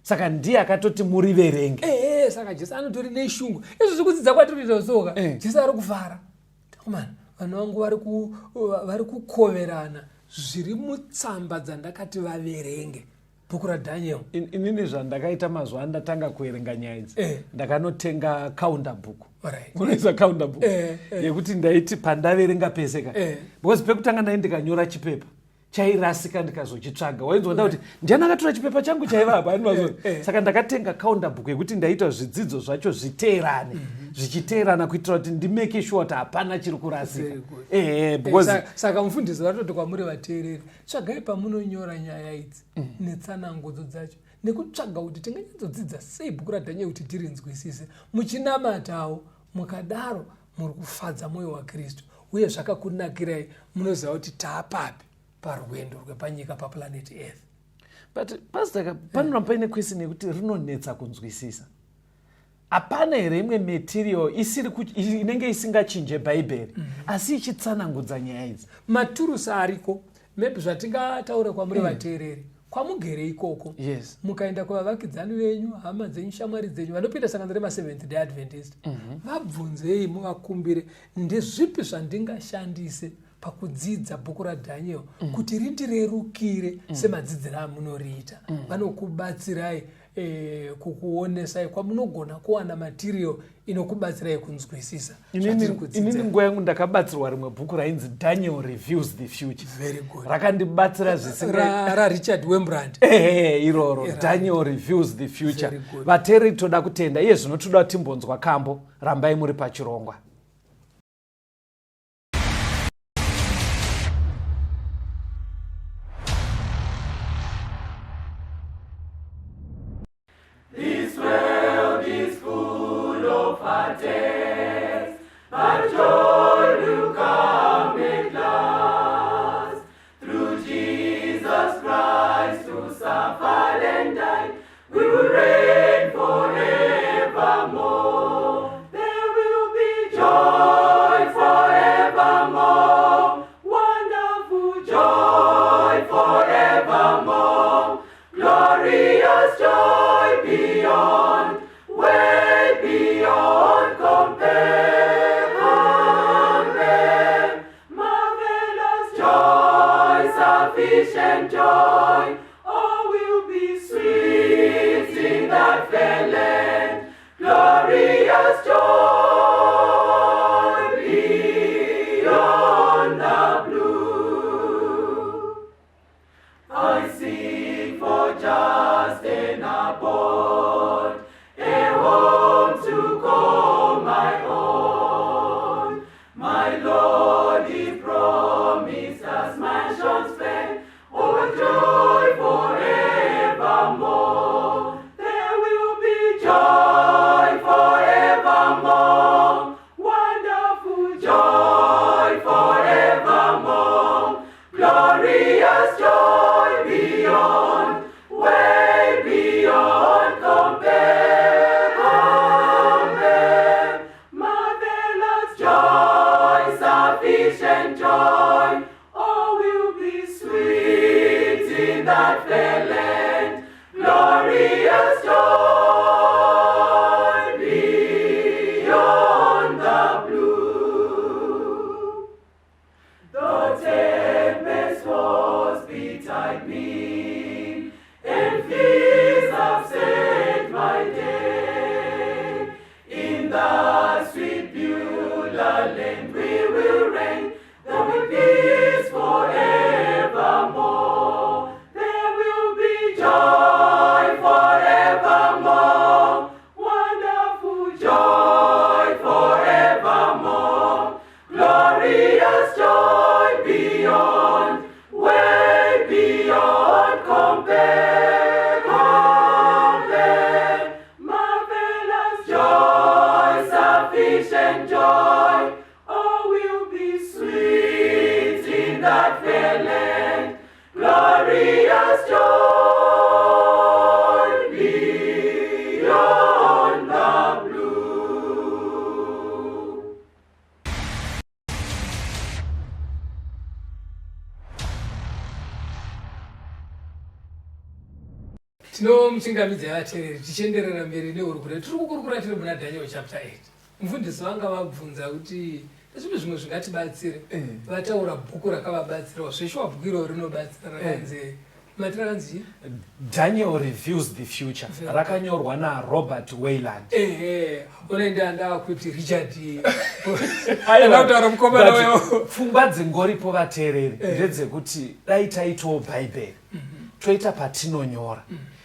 Saka ndiye akatoti muriverenge. Ehe, saka Jesu anotori neshungu. Izvo zvekudzidza kwatiri kuita soka, Jesu ari kufara, "Komana, vanhu vangu vari kukoverana zviri mutsamba dzandakati vaverenge, bhuku raDaniel." Inini zvandakaita mazuva andatanga kuverenga nyaya idzi, ndakanotenga counter book. Unoisa counter book Eh, yekuti ndaiti pandaverenga pese ka, because pekutanga ndai ndikanyora chipepa. Chairasika ndikazochitsvaga, wainzwa nda kuti ndiani akatora chipepa changu chaiva apa andimazo. Saka ndakatenga counter book yekuti ndaita zvidzidzo zvacho zviteerane, zvichiteerana, kuitira kuti ndimake sure kuti hapana chiri kurasika. Very good. Because Saka mufundisi vatoti kwamuri vateereri, tsvagai pamunonyora nyaya idzi netsanangudzo dzacho, nekutsvaga kuti tinganyatsodzidza sei bhuku raDhanieri kuti tirinzwisise, muchinamatawo. Mukadaro muri kufadza mwoyo waKristu, uye zvakakunakirai munoziva kuti taapapi parwendo rwepanyika, paplanet Earth. But pastor, panoramba paine question yekuti rinonetsa kunzwisisa. Hapana here imwe material isiri inenge isingachinje Bhaibheri, asi ichitsanangudza nyaya idzi? Maturusi ariko. Maybe zvatingataura kwamuri vateereri, kwamugere ikoko, mukaenda kuvavakidzani venyu, hama dzenyu, shamwari dzenyu vanopinda sangano remaSeventh Day Adventist, vabvunzei, muvakumbire, ndezvipi zvandingashandise pakudzidza bhuku raDhaniel kuti rindirerukire semadzidziro amunoriita? Vanokubatsirai kukuonesai kwamunogona kuwana material inokubatsirai kunzwisisa zvatiri kudzidza. Inini nguva yangu ndakabatsirwa rimwe bhuku rainzi Daniel Reveals the Future. Very good. Rakandibatsira zvisinga RaRichard Wurmbrand. Ehe, iroro. Daniel Reveals the Future. Very good. Vateereri, toda kutenda. Iye zvino toda kuti timbonzwa kambo. Rambai muri pachirongwa. This world is full of heartaches, but joy will come at last. Through Jesus Christ who suffered and died, we will reign forevermore. There will be joy forevermore, wonderful joy forevermore. Glorious joy beyond, way beyond compare. Compare. Marvelous joy, sufficient joy, all will be sweet in that fair land. Glorious joy beyond the blue. I seek for just an abode, a home to call my own. My Lord, He promised us mansions fair, oh joy forevermore. There will be joy forevermore, wonderful joy forevermore. Glorious joy beyond, way beyond compare. Compare. Marvelous joy, sufficient joy, all will be sweet in that fair land. Glorious joy beyond the blue. The tempest was betide me, and fears upset my day. In the sweet Beulah land we will reign, there will be peace forevermore. There will be joy forevermore, wonderful joy forevermore. Glorious joy beyond, way beyond compare. Compare. Marvelous joy, sufficient joy, all will be sweet in that fair land. Glorious joy beyond the blue. Tinomuchingamidza vateereri, tichienderera mberi nehurukuro. Tiri kukurukura tiri muna Daniel chapter 8. Mufundisi vanga vabvunza kuti ndezvipi zvimwe zvingatibatsire. Vataura bhuku rakavabatsirawo. Zveshuwa bhuku iroro rinobatsira, rakanzi Mati rakanzi Daniel Reveals the Future, rakanyorwa naRobert Wayland. Ehe, unoenda ndakuti Richard kutaura mukomana wewo. Pfungwa dzingoripo vateereri ndedzekuti dai taitawo Bhaibheri, toita patinonyora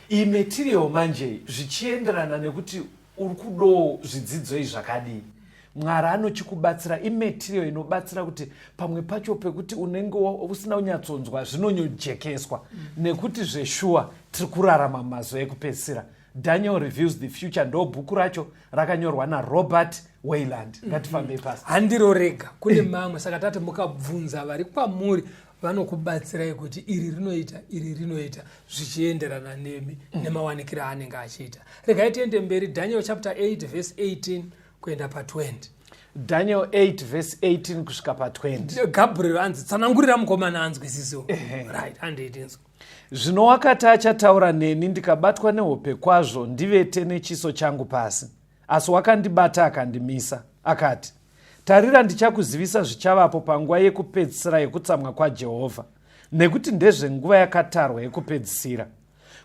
iyi material manje zvichienderana nekuti uri kudawo zvidzidzo izvi zvakadii. Mwari anochikubatsira, imaterial inobatsira kuti pamwe pacho pekuti unenge usina kunyatsonzwa zvinonyojekeswa, nekuti zveshuwa tiri kurarama mumazuva ekupedzisira. Daniel Reveals the Future ndo bhuku racho, rakanyorwa naRobert Wayland. Ngatifambei pasi. Handiro rega, kune mamwe. Saka tati mukabvunza vari kwamuri vanokubatsirai kuti iri rinoita, iri rinoita, zvichienderana nemi nemawanikiro aanenge achiita. Regai tiende mberi. Daniel chapter 8 verse 18 kuenda pa20. Daniel 8 verse 18 kusvika pa20. Gabriel anzi tsanangurira mukomana anzwisisewo. Right, handeitinzwa. Zvino wakati achataura neni, ndikabatwa nehope kwazvo, ndivete nechiso changu pasi. Asi wakandibata akandimisa, akati, "Tarira, ndichakuzivisa zvichavapo panguva yekupedzisira yekutsamwa kwaJehovha, nekuti ndezvenguva yakatarwa yekupedzisira.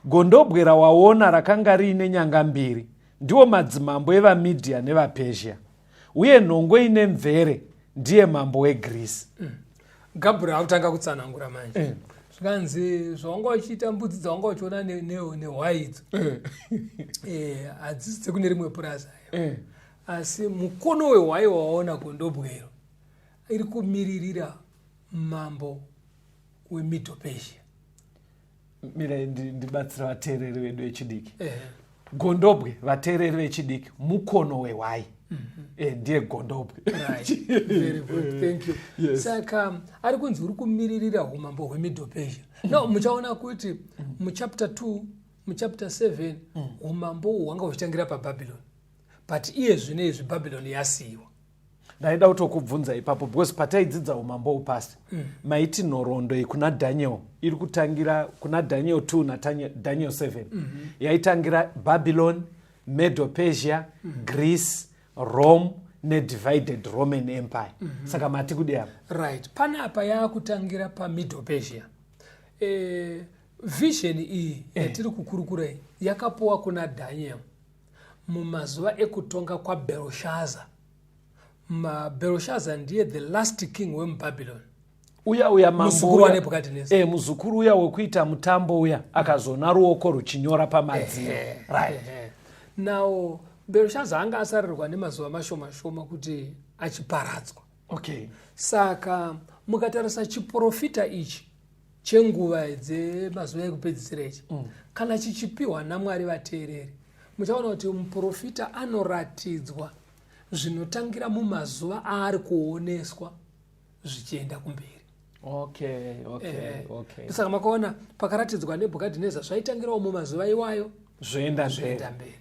Gondobwe rawaona rakanga riine nyanga mbiri ndiwo madzimambo evaMidhia nevaPezhia, uye nhongo ine mvere ndiye mambo weGirisi." Gabriel akutanga kutsanangura manje. Zvikanzi zvawanga uchiita, mbudzi dzawanga uchiona nehwai idzo hadzisi dzekune rimwe purazi ayo, asi mukono wehwai wawaona, gondobwero, iri kumiririra mambo weMedo-Persia. Mirai ndibatsira vateereri vedu vechidiki. Gondobwe, vateereri vechidiki, mukono wehwai. Ndiye gondobwe. Right. Very good. Thank you. Yes. Saka ari kunzi uri kumiririra umambo hweMedo-Persia. No, muchaona kuti muchapter 2, muchapter 7, umambo uhu hwanga huchitangira paBabylon, but iye zvino izvi Babylon yasiyiwa. Ndaida kutokubvunza ipapo, because pataidzidza umambo upasi maiti nhoroondo yekuna Daniel iri kutangira kuna Daniel 2 naDaniel 7 yaitangira Babylon, Medo Persia, Greece, Rome nedivided Roman Empire. Saka mati kudi apa? Right, panapa yaakutangira paMedo-Persia. Vision iyi yatiri kukurukura iyi yakapuwa kuna Daniel mumazuva ekutonga kwaBelshaza. Belshaza ndiye the last king wemuBabylon. Uya uya mambo Muzukuru waNebhukadhineza. Muzukuru uya wekuita mutambo uya akazoona ruoko ruchinyora pamadziro, right? Ehe. Now Belshaza anga asarirwa nemazuva mashoma shoma kuti achiparadzwa. Saka mukatarisa chiprofita ichi chenguva dzemazuva ekupedzisira ichi, kana chichipiwa naMwari, vateereri, muchaona kuti muprofita anoratidzwa zvinotangira mumazuva aari kuoneswa zvichienda kumberi. Saka makaona pakaratidzwa Nebhukadhineza zvaitangirawo mumazuva iwayo, zvoenda mberi. Zvoenda mberi.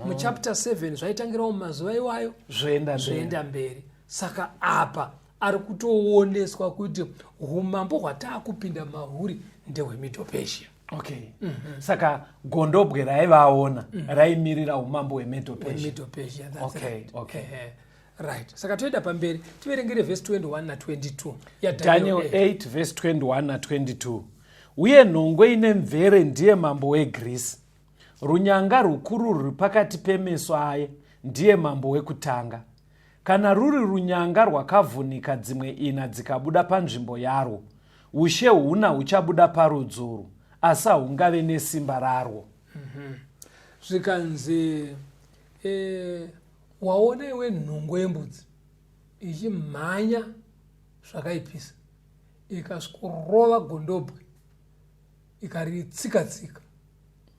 Muchapter 7 zvaitangirawo mumazuva iwayo, zvoenda mberi. Zvoenda mberi. Saka apa ari kutooneswa kuti umambo hwataakupinda mahuri ndehweMedo-Persia. Okay, saka gondobwe raivaona raimirira umambo hweMedo-Persia. Medo-Persia, that's right. Right, saka toenda pamberi, tiverengere vhesi 21 na22 Daniel 8 verse 21 na22. Uye nhongo ine mvere ndiye mambo weGirisi. Runyanga rukuru ruri pakati pemeso aye ndiye mambo wekutanga. Kana ruri runyanga rwakavhunika dzimwe ina dzikabuda panzvimbo yarwo, ushe huna huchabuda parudzuru, asi haungave nesimba rarwo. Zvikanzi waona iwe nhongo yembudzi ichimhanya zvakaipisa, ikasvikorova gondobwe, ikaritsika-tsika,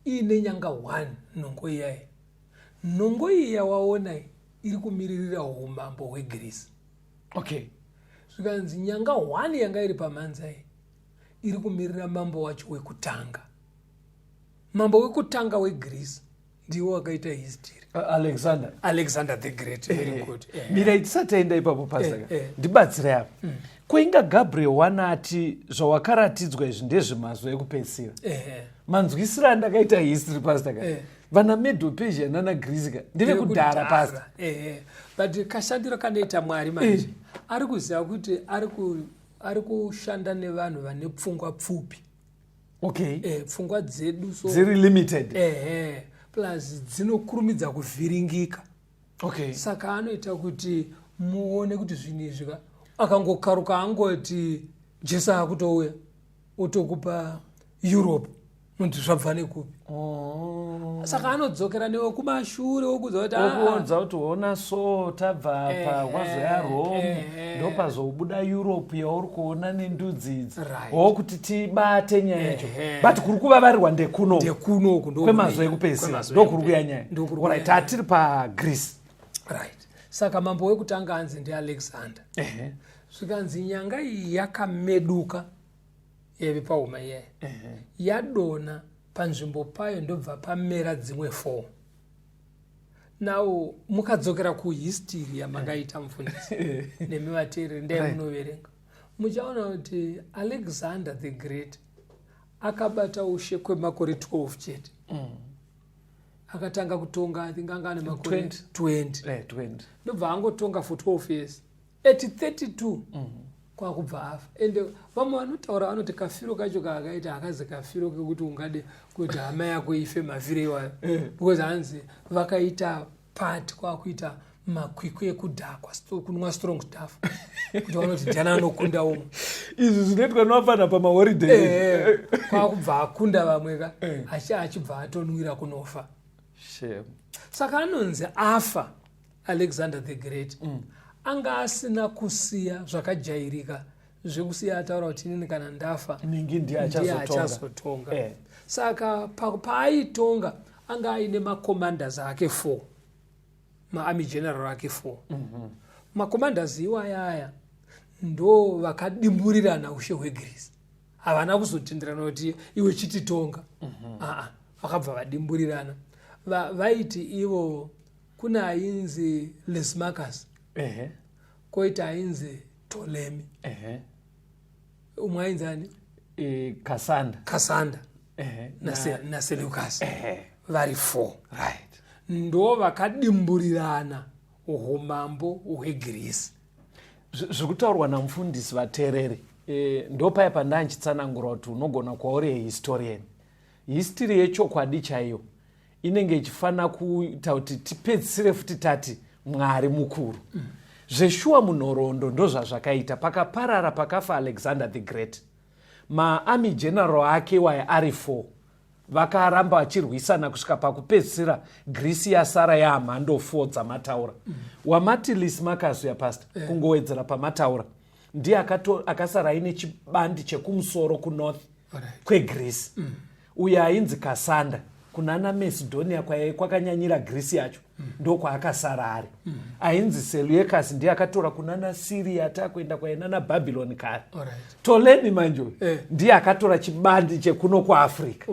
iine nyanga 1 nhongo iyayi. Nhongo iyi yawaona iyi iri kumiririra umambo hweGirisi. Zvikanzi nyanga 1 yanga iri pamhanza iyi iri kumirira mambo wacho wekutanga. Mambo wekutanga weGirisi ndiwo wakaita history. Alexander. Alexander the Great, very good. Mirai, tisati taenda ipapo, pasaka, ndibatsirai apa. Kuinga Gabriel wanati zvawakaratidzwa izvi ndezvemazuva ekupedzisira. Manzwisiro andakaita history, pastor ka, vana Medo Persia nana Greece ka ndevekudhara, pastor. Ehe, but kashandiro kanoita Mwari manje, ari kuziva kuti ari kushanda nevanhu vane pfungwa pfupi. Okay. Pfungwa dzedu so dziri limited. Ehe, plus dzinokurumidza kuvhiringika. Okay. Saka anoita kuti muone kuti zvinhu izvi ka, akangokaruka angoti Jesu akutouya, otokupa Europe, unoti zvabva nekupi? Oh. Saka anodzokera newe kumashure, wokuudza kuti, "Ah, okuudza kuti ona, so tabva apa, kwazoya Rome, ndopazobuda Europe yauri kuona nendudzi idzi." Wokuti tibate nyaya yacho, but kuri kuvavarirwa ndekuno. Ndekunoku. Kwemazuva ekupedzisira ndokuri kuya nyaya. Ndokuri kuya. Alright, hatiri paGreece. Right, saka mambo wekutanga anzi ndiAlexander. Zvikanzi nyanga iyi yakameduka, yaive pauma iyaya, yadonha panzvimbo payo, ndobva pamera dzimwe 4. Now mukadzokera kuhistory yamangaita, mufundisi nemi vateereri, ndai munoverenga, muchaona kuti Alexander the Great akabata ushe kwemakore 12 chete. Akatanga kutonga, I think anga ane makore 20. 20. 20. Ndobva angotonga for 12 years, at 32 kwakubva afa. Ende vamwe vanotaura vanoti kafiro kacho kaakaita hakazi kafiro kekuti ungade kuti hama yako ife mafiro iwayo, because hanzi vakaita party, kwakuita makwikwi ekudhakwa, kunwa strong stuff, kuti vanoti ndiani anokunda umwe. Izvi zvinoitwa nevafana pamaholiday. Kwakubva akunda vamwe ka, achibva atonwira kunofa. Shame. Saka anonzi afa Alexander the Great, anga asina kusiya zvakajairika zvekusiya ataura kuti inini kana ndafa ningi ndiye ndiye achazotonga. Achazotonga. Saka paaitonga anga aine macommanders ake 4, maarmy general ake 4. Macommanders iwayaya ndo vakadimburirana ushe hweGreece. Havana kuzotenderana kuti iwe chititonga. Aa, vakabva vadimburirana. Vaiti ivo kune ainzi Lysimachus, koita ainzi Ptolemy, umwe ainzi ani? Cassander. Cassander naSeleucus, vari four. Ndo vakadimburirana umambo hweGreece. Zviri kutaurwa namufundisi, vateereri, ndo paya pandanchitsanangura kuti unogona kuva uri historian. History yechokwadi chaiyo inenge ichifanira kuita kuti tipedzisire futi tati Mwari mukuru. Zveshuwa munhoroondo ndozvazvakaita. Pakaparara, pakafa Alexander the Great, maarmy general ake waya ari four vakaramba vachirwisana kusvika pakupedzisira Greece yasara yaamhando 4 dzamataura. Wamati Lysimachus yapasta, kungowedzera pamataura, ndiye akasara aine chibandi chekumusoro kunorth kweGreece. Uyo ainzi Cassander, kunana Macedonia kwakanyanyira Greece yacho, ndokwaakasara ari. Ainzi Seleucus ndiye akatora kunana Syria, takuenda kwainana Babylon kare. Ptolemy manje uyu ndiye akatora chibandi chekuno kuAfrica,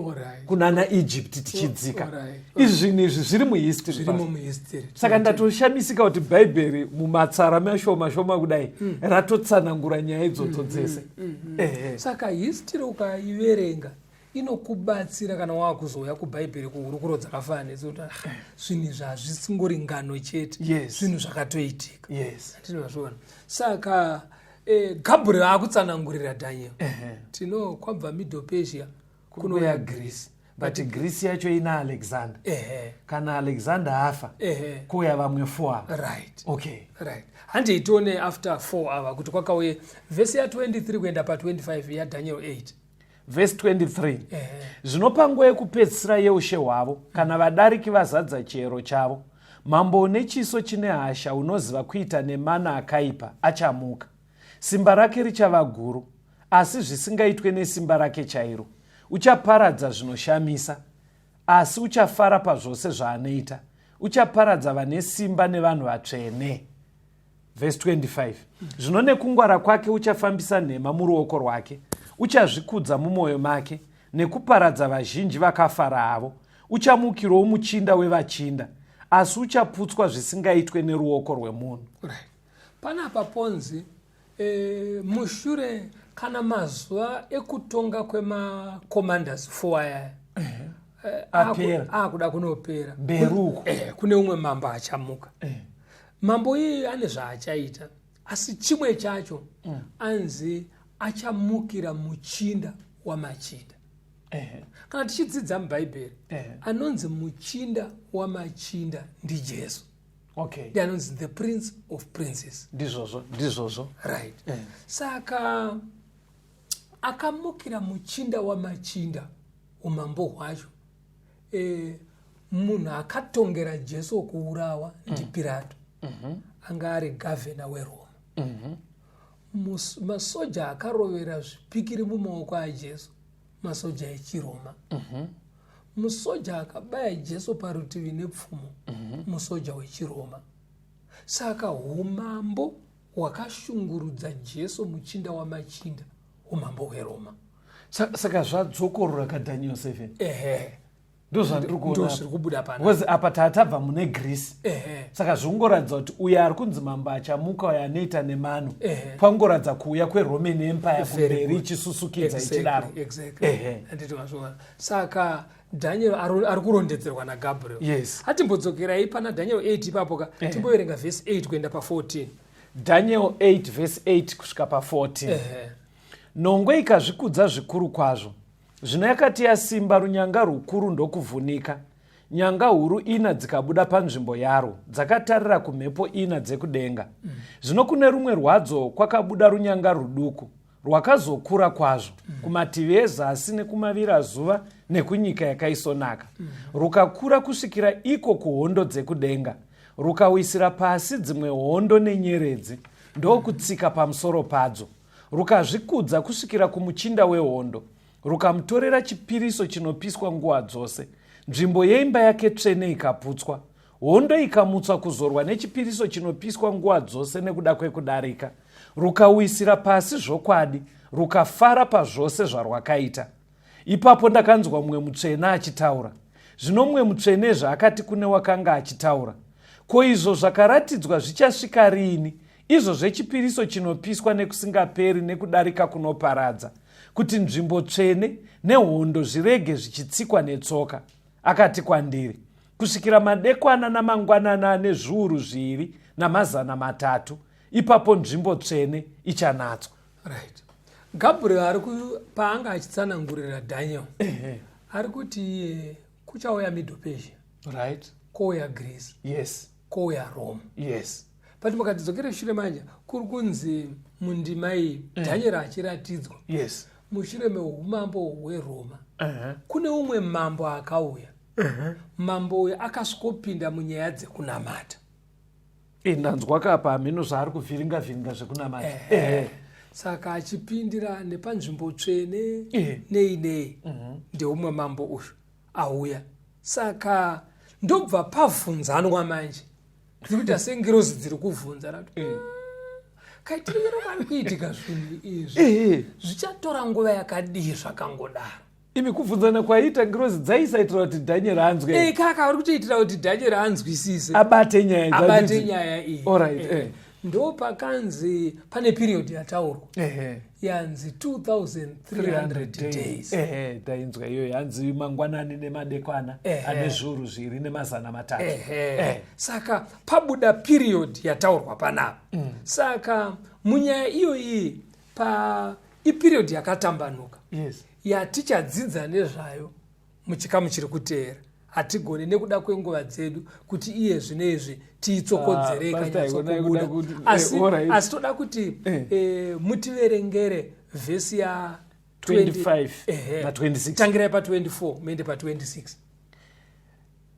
kunana Egypt tichidzika. Izvi zvinhu izvi zviri muhistory. Zvirimo muhistory. Saka ndatoshamisika kuti Bhaibheri mumatsara mashoma shoma kudai ratotsanangura nyaya idzodzo dzese. Ehe. Saka history ukaiverenga inokubatsira kana waakuzouya kuBhaibheri kuhurukuro dzakafanana nedzekuti, ah, zvinhu izvi hazvisingori ngano chete, zvinhu zvakatoitika. Tinozviona. Saka Gabriel akutsanangurira Daniel, tino kwabva Middle Persia kunouya Greece, but Greece yacho ina Alexander. Kana Alexander afa, kuuya vamwe four ava. Right. Okay. Right, handei tione after 4 ava kuti kwakauye. Vhesi ya23 kuenda pa25 yaDaniel 8. Vhesi 23: Zvino panguva yekupedzisira yeushe hwavo, kana vadariki vazadza chiyero chavo, mambo une chiso chine hasha, unoziva kuita nemana akaipa, achamuka. Simba rake richava guru, asi zvisingaitwe nesimba rake chairo. Uchaparadza zvinoshamisa, asi uchafara pazvose zvaanoita. Uchaparadza vane simba nevanhu vatsvene. Vhesi 25: Zvino nekungwara kwake uchafambisa nhema muruoko rwake, uchazvikudza mumwoyo make nekuparadza vazhinji vakafara havo. Uchamukirawo muchinda wevachinda, asi uchaputswa zvisingaitwe neruoko rwemunhu. Right, panapa ponzi mushure kana mazuva ekutonga kwemacommanders four ayaya Apera. Akuda kunopera. Mberi uko. Kune umwe mambo achamuka. Mambo iyeyu ane zvaachaita, asi chimwe chacho anzi achamukira muchinda wamachinda. Kana tichidzidza mubhaibheri, anonzi muchinda wamachinda ndiJesu. Ndiye anonzi the Prince of Princes. Ndizvozvo, ndizvozvo. Right. Saka akamukira muchinda wamachinda, umambo hwacho, munhu akatongera Jesu kuurawa ndiPirato, anga ari gavhena weRoma. Masoja akarovera zvipikiri mumaoko aJesu masoja echiRoma. Musoja akabaya Jesu parutivi nepfumo musoja wechiRoma. Saka umambo hwakashungurudza Jesu muchinda wamachinda umambo hweRoma. Saka zvadzokorora kaDaniel 7. Ehe. Ndozvandiri kuona. Ndozviri kubuda pana. Because apa tatabva mune Greece. Saka zvingoratidza kuti uyo ari kunzi mambo achamuka, uyo anoita nemano, pangoratidza kuuya kweRoman Empire Very kumberi, good. ichisusukidza ichidaro. Handiti mazviona? Saka Daniel ari kurondedzerwa naGabriel. Hatimbodzokerai pana Daniel 8 ipapo ka, timboverenga vhesi 8 kuenda pa14. Daniel 8 vhesi 8 kusvika pa14. Nongwe ikazvikudza zvikuru kwazvo. Zvino yakati yasimba, runyanga rukuru ndokuvhunika. Nyanga huru ina dzikabuda panzvimbo yarwo, dzakatarira kumhepo ina dzekudenga. Zvino kune rumwe rwadzo kwakabuda runyanga ruduku, rwakazokura kwazvo, kumativi ezasi nekumavirazuva nekunyika yakaisonaka. Rukakura kusvikira iko kuhondo dzekudenga, rukawisira pasi dzimwe hondo nenyeredzi, ndokutsika pamusoro padzo. Rukazvikudza kusvikira kumuchinda wehondo, rukamutorera chipiriso chinopiswa nguva dzose. Nzvimbo yeimba yake tsvene ikaputswa. Hondo ikamutswa kuzorwa nechipiriso chinopiswa nguva dzose nekuda kwekudarika. Rukawisira pasi zvokwadi, rukafara pazvose zvarwakaita. Ipapo ndakanzwa mumwe mutsvene achitaura. Zvino mumwe mutsvenezve akati kune wakanga achitaura, ko izvo zvakaratidzwa zvichasvika riini, izvo zvechipiriso chinopiswa nekusingaperi nekudarika kunoparadza, kuti nzvimbo tsvene nehondo zvirege zvichitsikwa netsoka? Akati kwandiri, kusvikira madekwana namangwanana ane 2300, ipapo nzvimbo tsvene ichanatswa. Right. Gabriel ari paanga achitsanangurira Daniel, ari kuti kuchauya Middle Persia, kouya Greece, kouya Rome. But mukatidzokere shure manje, kuri kunzi mundima iyi, Daniel achiratidzwa mushure meumambo hweRoma, kune umwe mambo akauya. Mambo uyu akasvikopinda munyaya dzekunamata. Ndanzwa kapa hameno zvaari kuvhiringa vhiringa zvekunamata. Saka achipindira nepanzvimbo tsvene, nei nei, ndeumwe mambo uyu auya. Saka ndobva pavhunzanwa manje, dziri kuita sengirozi dziri kuvhunza rati, kaitiriro kari kuitika zvinhu izvi zvichatora nguva yakadii zvakangodaro? Imi, kubvunzana kwaiita ngirozi dzaisaitira kuti Daniel anzwe? Kaka vari kutoitira kuti Daniel anzwisise, abate nyaya. Abate nyaya iyi. Ndo pakanzi pane period yataurwa, yanzi 2300 days. Ehe, ndainzwa iyoyo, yanzi mangwanani nemadekwana ane 2300. Saka pabuda period yataurwa panapa. Saka munyaya iyoyi pa iperiod yakatambanuka yatichadzidza nezvayo muchikamu chiri kuteera. Hatigoni nekuda kwenguva dzedu kuti iye zvino izvi tiitsokodzere Ah, Pastor, ikanyatsokubuda. ikuda kuti- Asi, alright. asi toda kuti mutiverengere vhesi ya 25 Ehe. na 26. Tangirai pa24 muende pa26.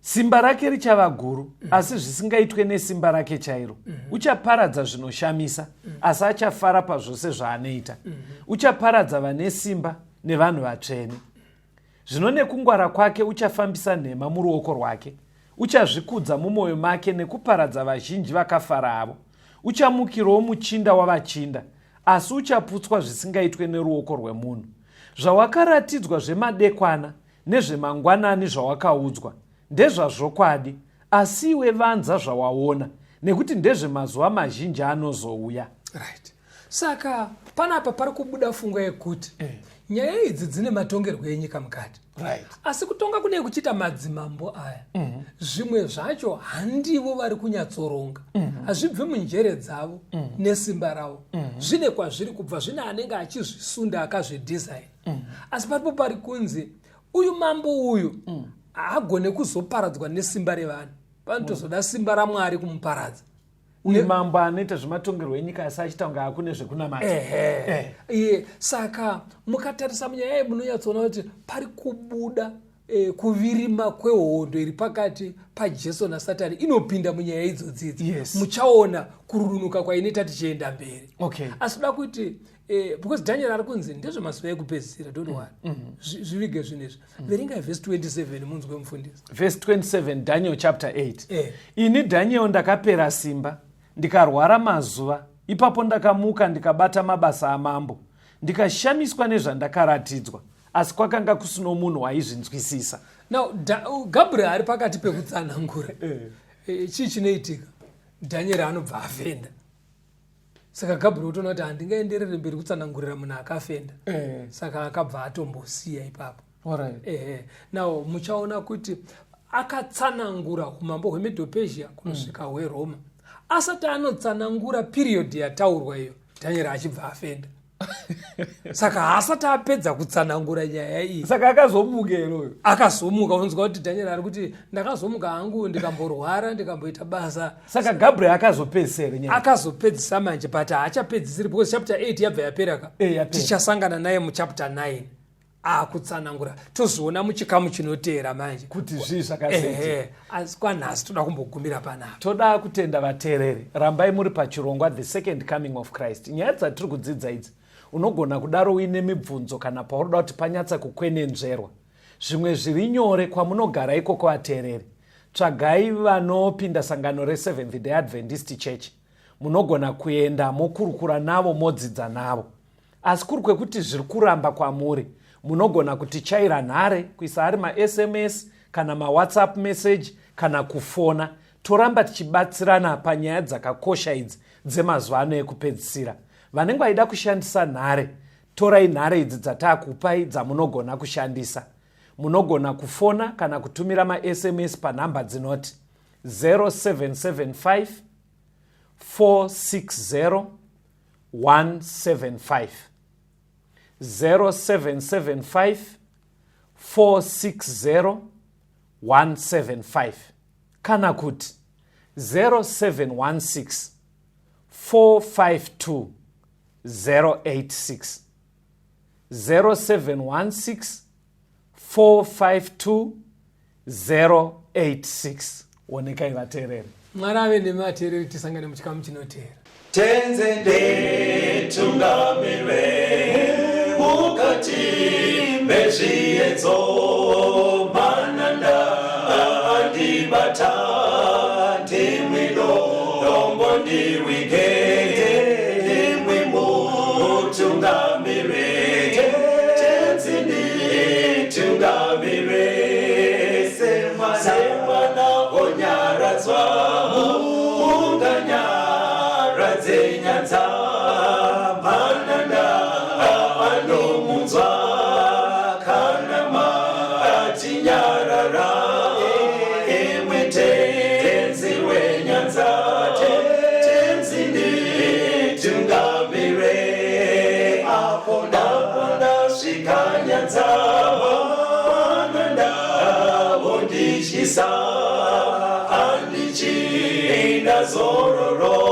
Simba rake richava guru, asi zvisingaitwe nesimba rake chairo. Uchaparadza zvinoshamisa, asi achafara pazvose zvaanoita. Uchaparadza vane simba nevanhu vatsvene. Zvino nekungwara kwake uchafambisa nhema muruoko rwake. Uchazvikudza mumwoyo make nekuparadza vazhinji vakafara avo. Uchamukirawo muchinda wavachinda, asi uchaputswa zvisingaitwe neruoko rwemunhu. Zvawakaratidzwa zvemadekwana nezvemangwanani zvawakaudzwa ndezvazvokwadi, asi iwe vanza zvawaona, nekuti ndezvemazuva mazhinji anozouya. Right. Saka panapa pari kubuda pfungwa yekuti nyaya idzi dzine matongerwo enyika mukati, asi kutonga kune kuchiita madzimambo aya, zvimwe zvacho handivo vari kunyatsoronga, hazvibvi munjere dzavo nesimba ravo. Zvine kwazviri kubva, zvine anenge achizvisunda, akazvidhizaini. Asi paripo pari kunzi Uyu mambo uyu haagone kuzoparadzwa nesimba revanhu, panotozoda simba raMwari kumuparadza. Uyu mambo anoita zvematongerwo enyika asi achiita kunge akune zvekunamata. Ehe, iye. Saka mukatarisa munyaya iyi munonyatsoona kuti pari kubuda kuvirima kwehondo iri pakati paJesu naSatani inopinda munyaya idzodzidzi. Muchaona kururunuka kwainoita tichienda mberi. Asi toda kuti because Daniel ari kunzi ndezvemazuva ekupedzisira, don't worry, zvivige zvinhu izvi. Verengai vhesi 27 munzwe, mufundisi. Verse 27, Daniel chapter 8. Ini Daniel ndakapera simba, ndikarwara mazuva. Ipapo ndakamuka, ndikabata mabasa amambo, ndikashamiswa nezvandakaratidzwa, asi kwakanga kusino munhu waizvinzwisisa. Now Gabriel ari pakati pekutsanangura. Chii chinoitika? Daniel anobva afenda. Saka Gabriel utoona kuti handingaenderere mberi kutsanangurira munhu akafenda. Saka akabva atombosiya ipapo. Ehe. Now muchaona kuti akatsanangura umambo hweMedo-Persia kunosvika hweRoma. Asati anotsanangura period yataurwa iyo, Daniel achibva afenda. Saka haasati apedza kutsanangura nyaya iyi. Saka akazomuka here uyu? Akazomuka. Unonzwa kuti Daniel ari kuti, "Ndakazomuka hangu, ndikamborwara, ndikamboita basa." Saka Gabriel akazopedzisa here nyaya? Akazopedzisa manje, but haachapedzisiri because chapter 8 yabva yapera ka. Yapera. Tichasangana naye muchapter 9 akutsanangura, tozoona muchikamu chinoteera manje kuti zvii zvakazoitika. Ehe, asi kwanhasi toda kumbogumira panapa. Toda kutenda vateereri. Rambai muri pachirongwa The Second Coming of Christ. Nyaya dzatiri kudzidza idzi, unogona kudaro uine mibvunzo kana paunoda kuti panyatsa kukwenenzverwa zvimwe zviri nyore kwamunogara ikoko. Vateereri, tsvagai vanopinda sangano reSeventh Day Adventist Church. Munogona kuenda mokurukura navo, modzidza navo. Asi kuri kwekuti zviri kuramba kwamuri, munogona kutichaira nhare, kuisa ari maSMS kana maWhatsApp message kana kufona. Toramba tichibatsirana panyaya dzakakosha idzi dzemazuva ano ekupedzisira. Vanenge vaida kushandisa nhare, torai nhare idzi dzataakupai dzamunogona kushandisa. Munogona kufona kana kutumira maSMS panhamba dzinoti 0775 460 175, 0775 460 175, kana kuti 0716 452 086, 0716 452 086. Onekai, vateereri. Mwari ave nemateereri. Tisangane muchikamu chinoteera. Tenzi nditungamire mukati mezviedzo, mananda andibata, ndimwi dombo ndiwige, ndimwi mutungamire. Tenzi nditungamire semwana onyaradzwa munganyaradze nyanza, mananda anomunzwa kana matinyarara, imwe Tenzi wenyanza. Tenzi nditungamire apo ndasvika nyanza, mananda vondityisa, handichina zororo.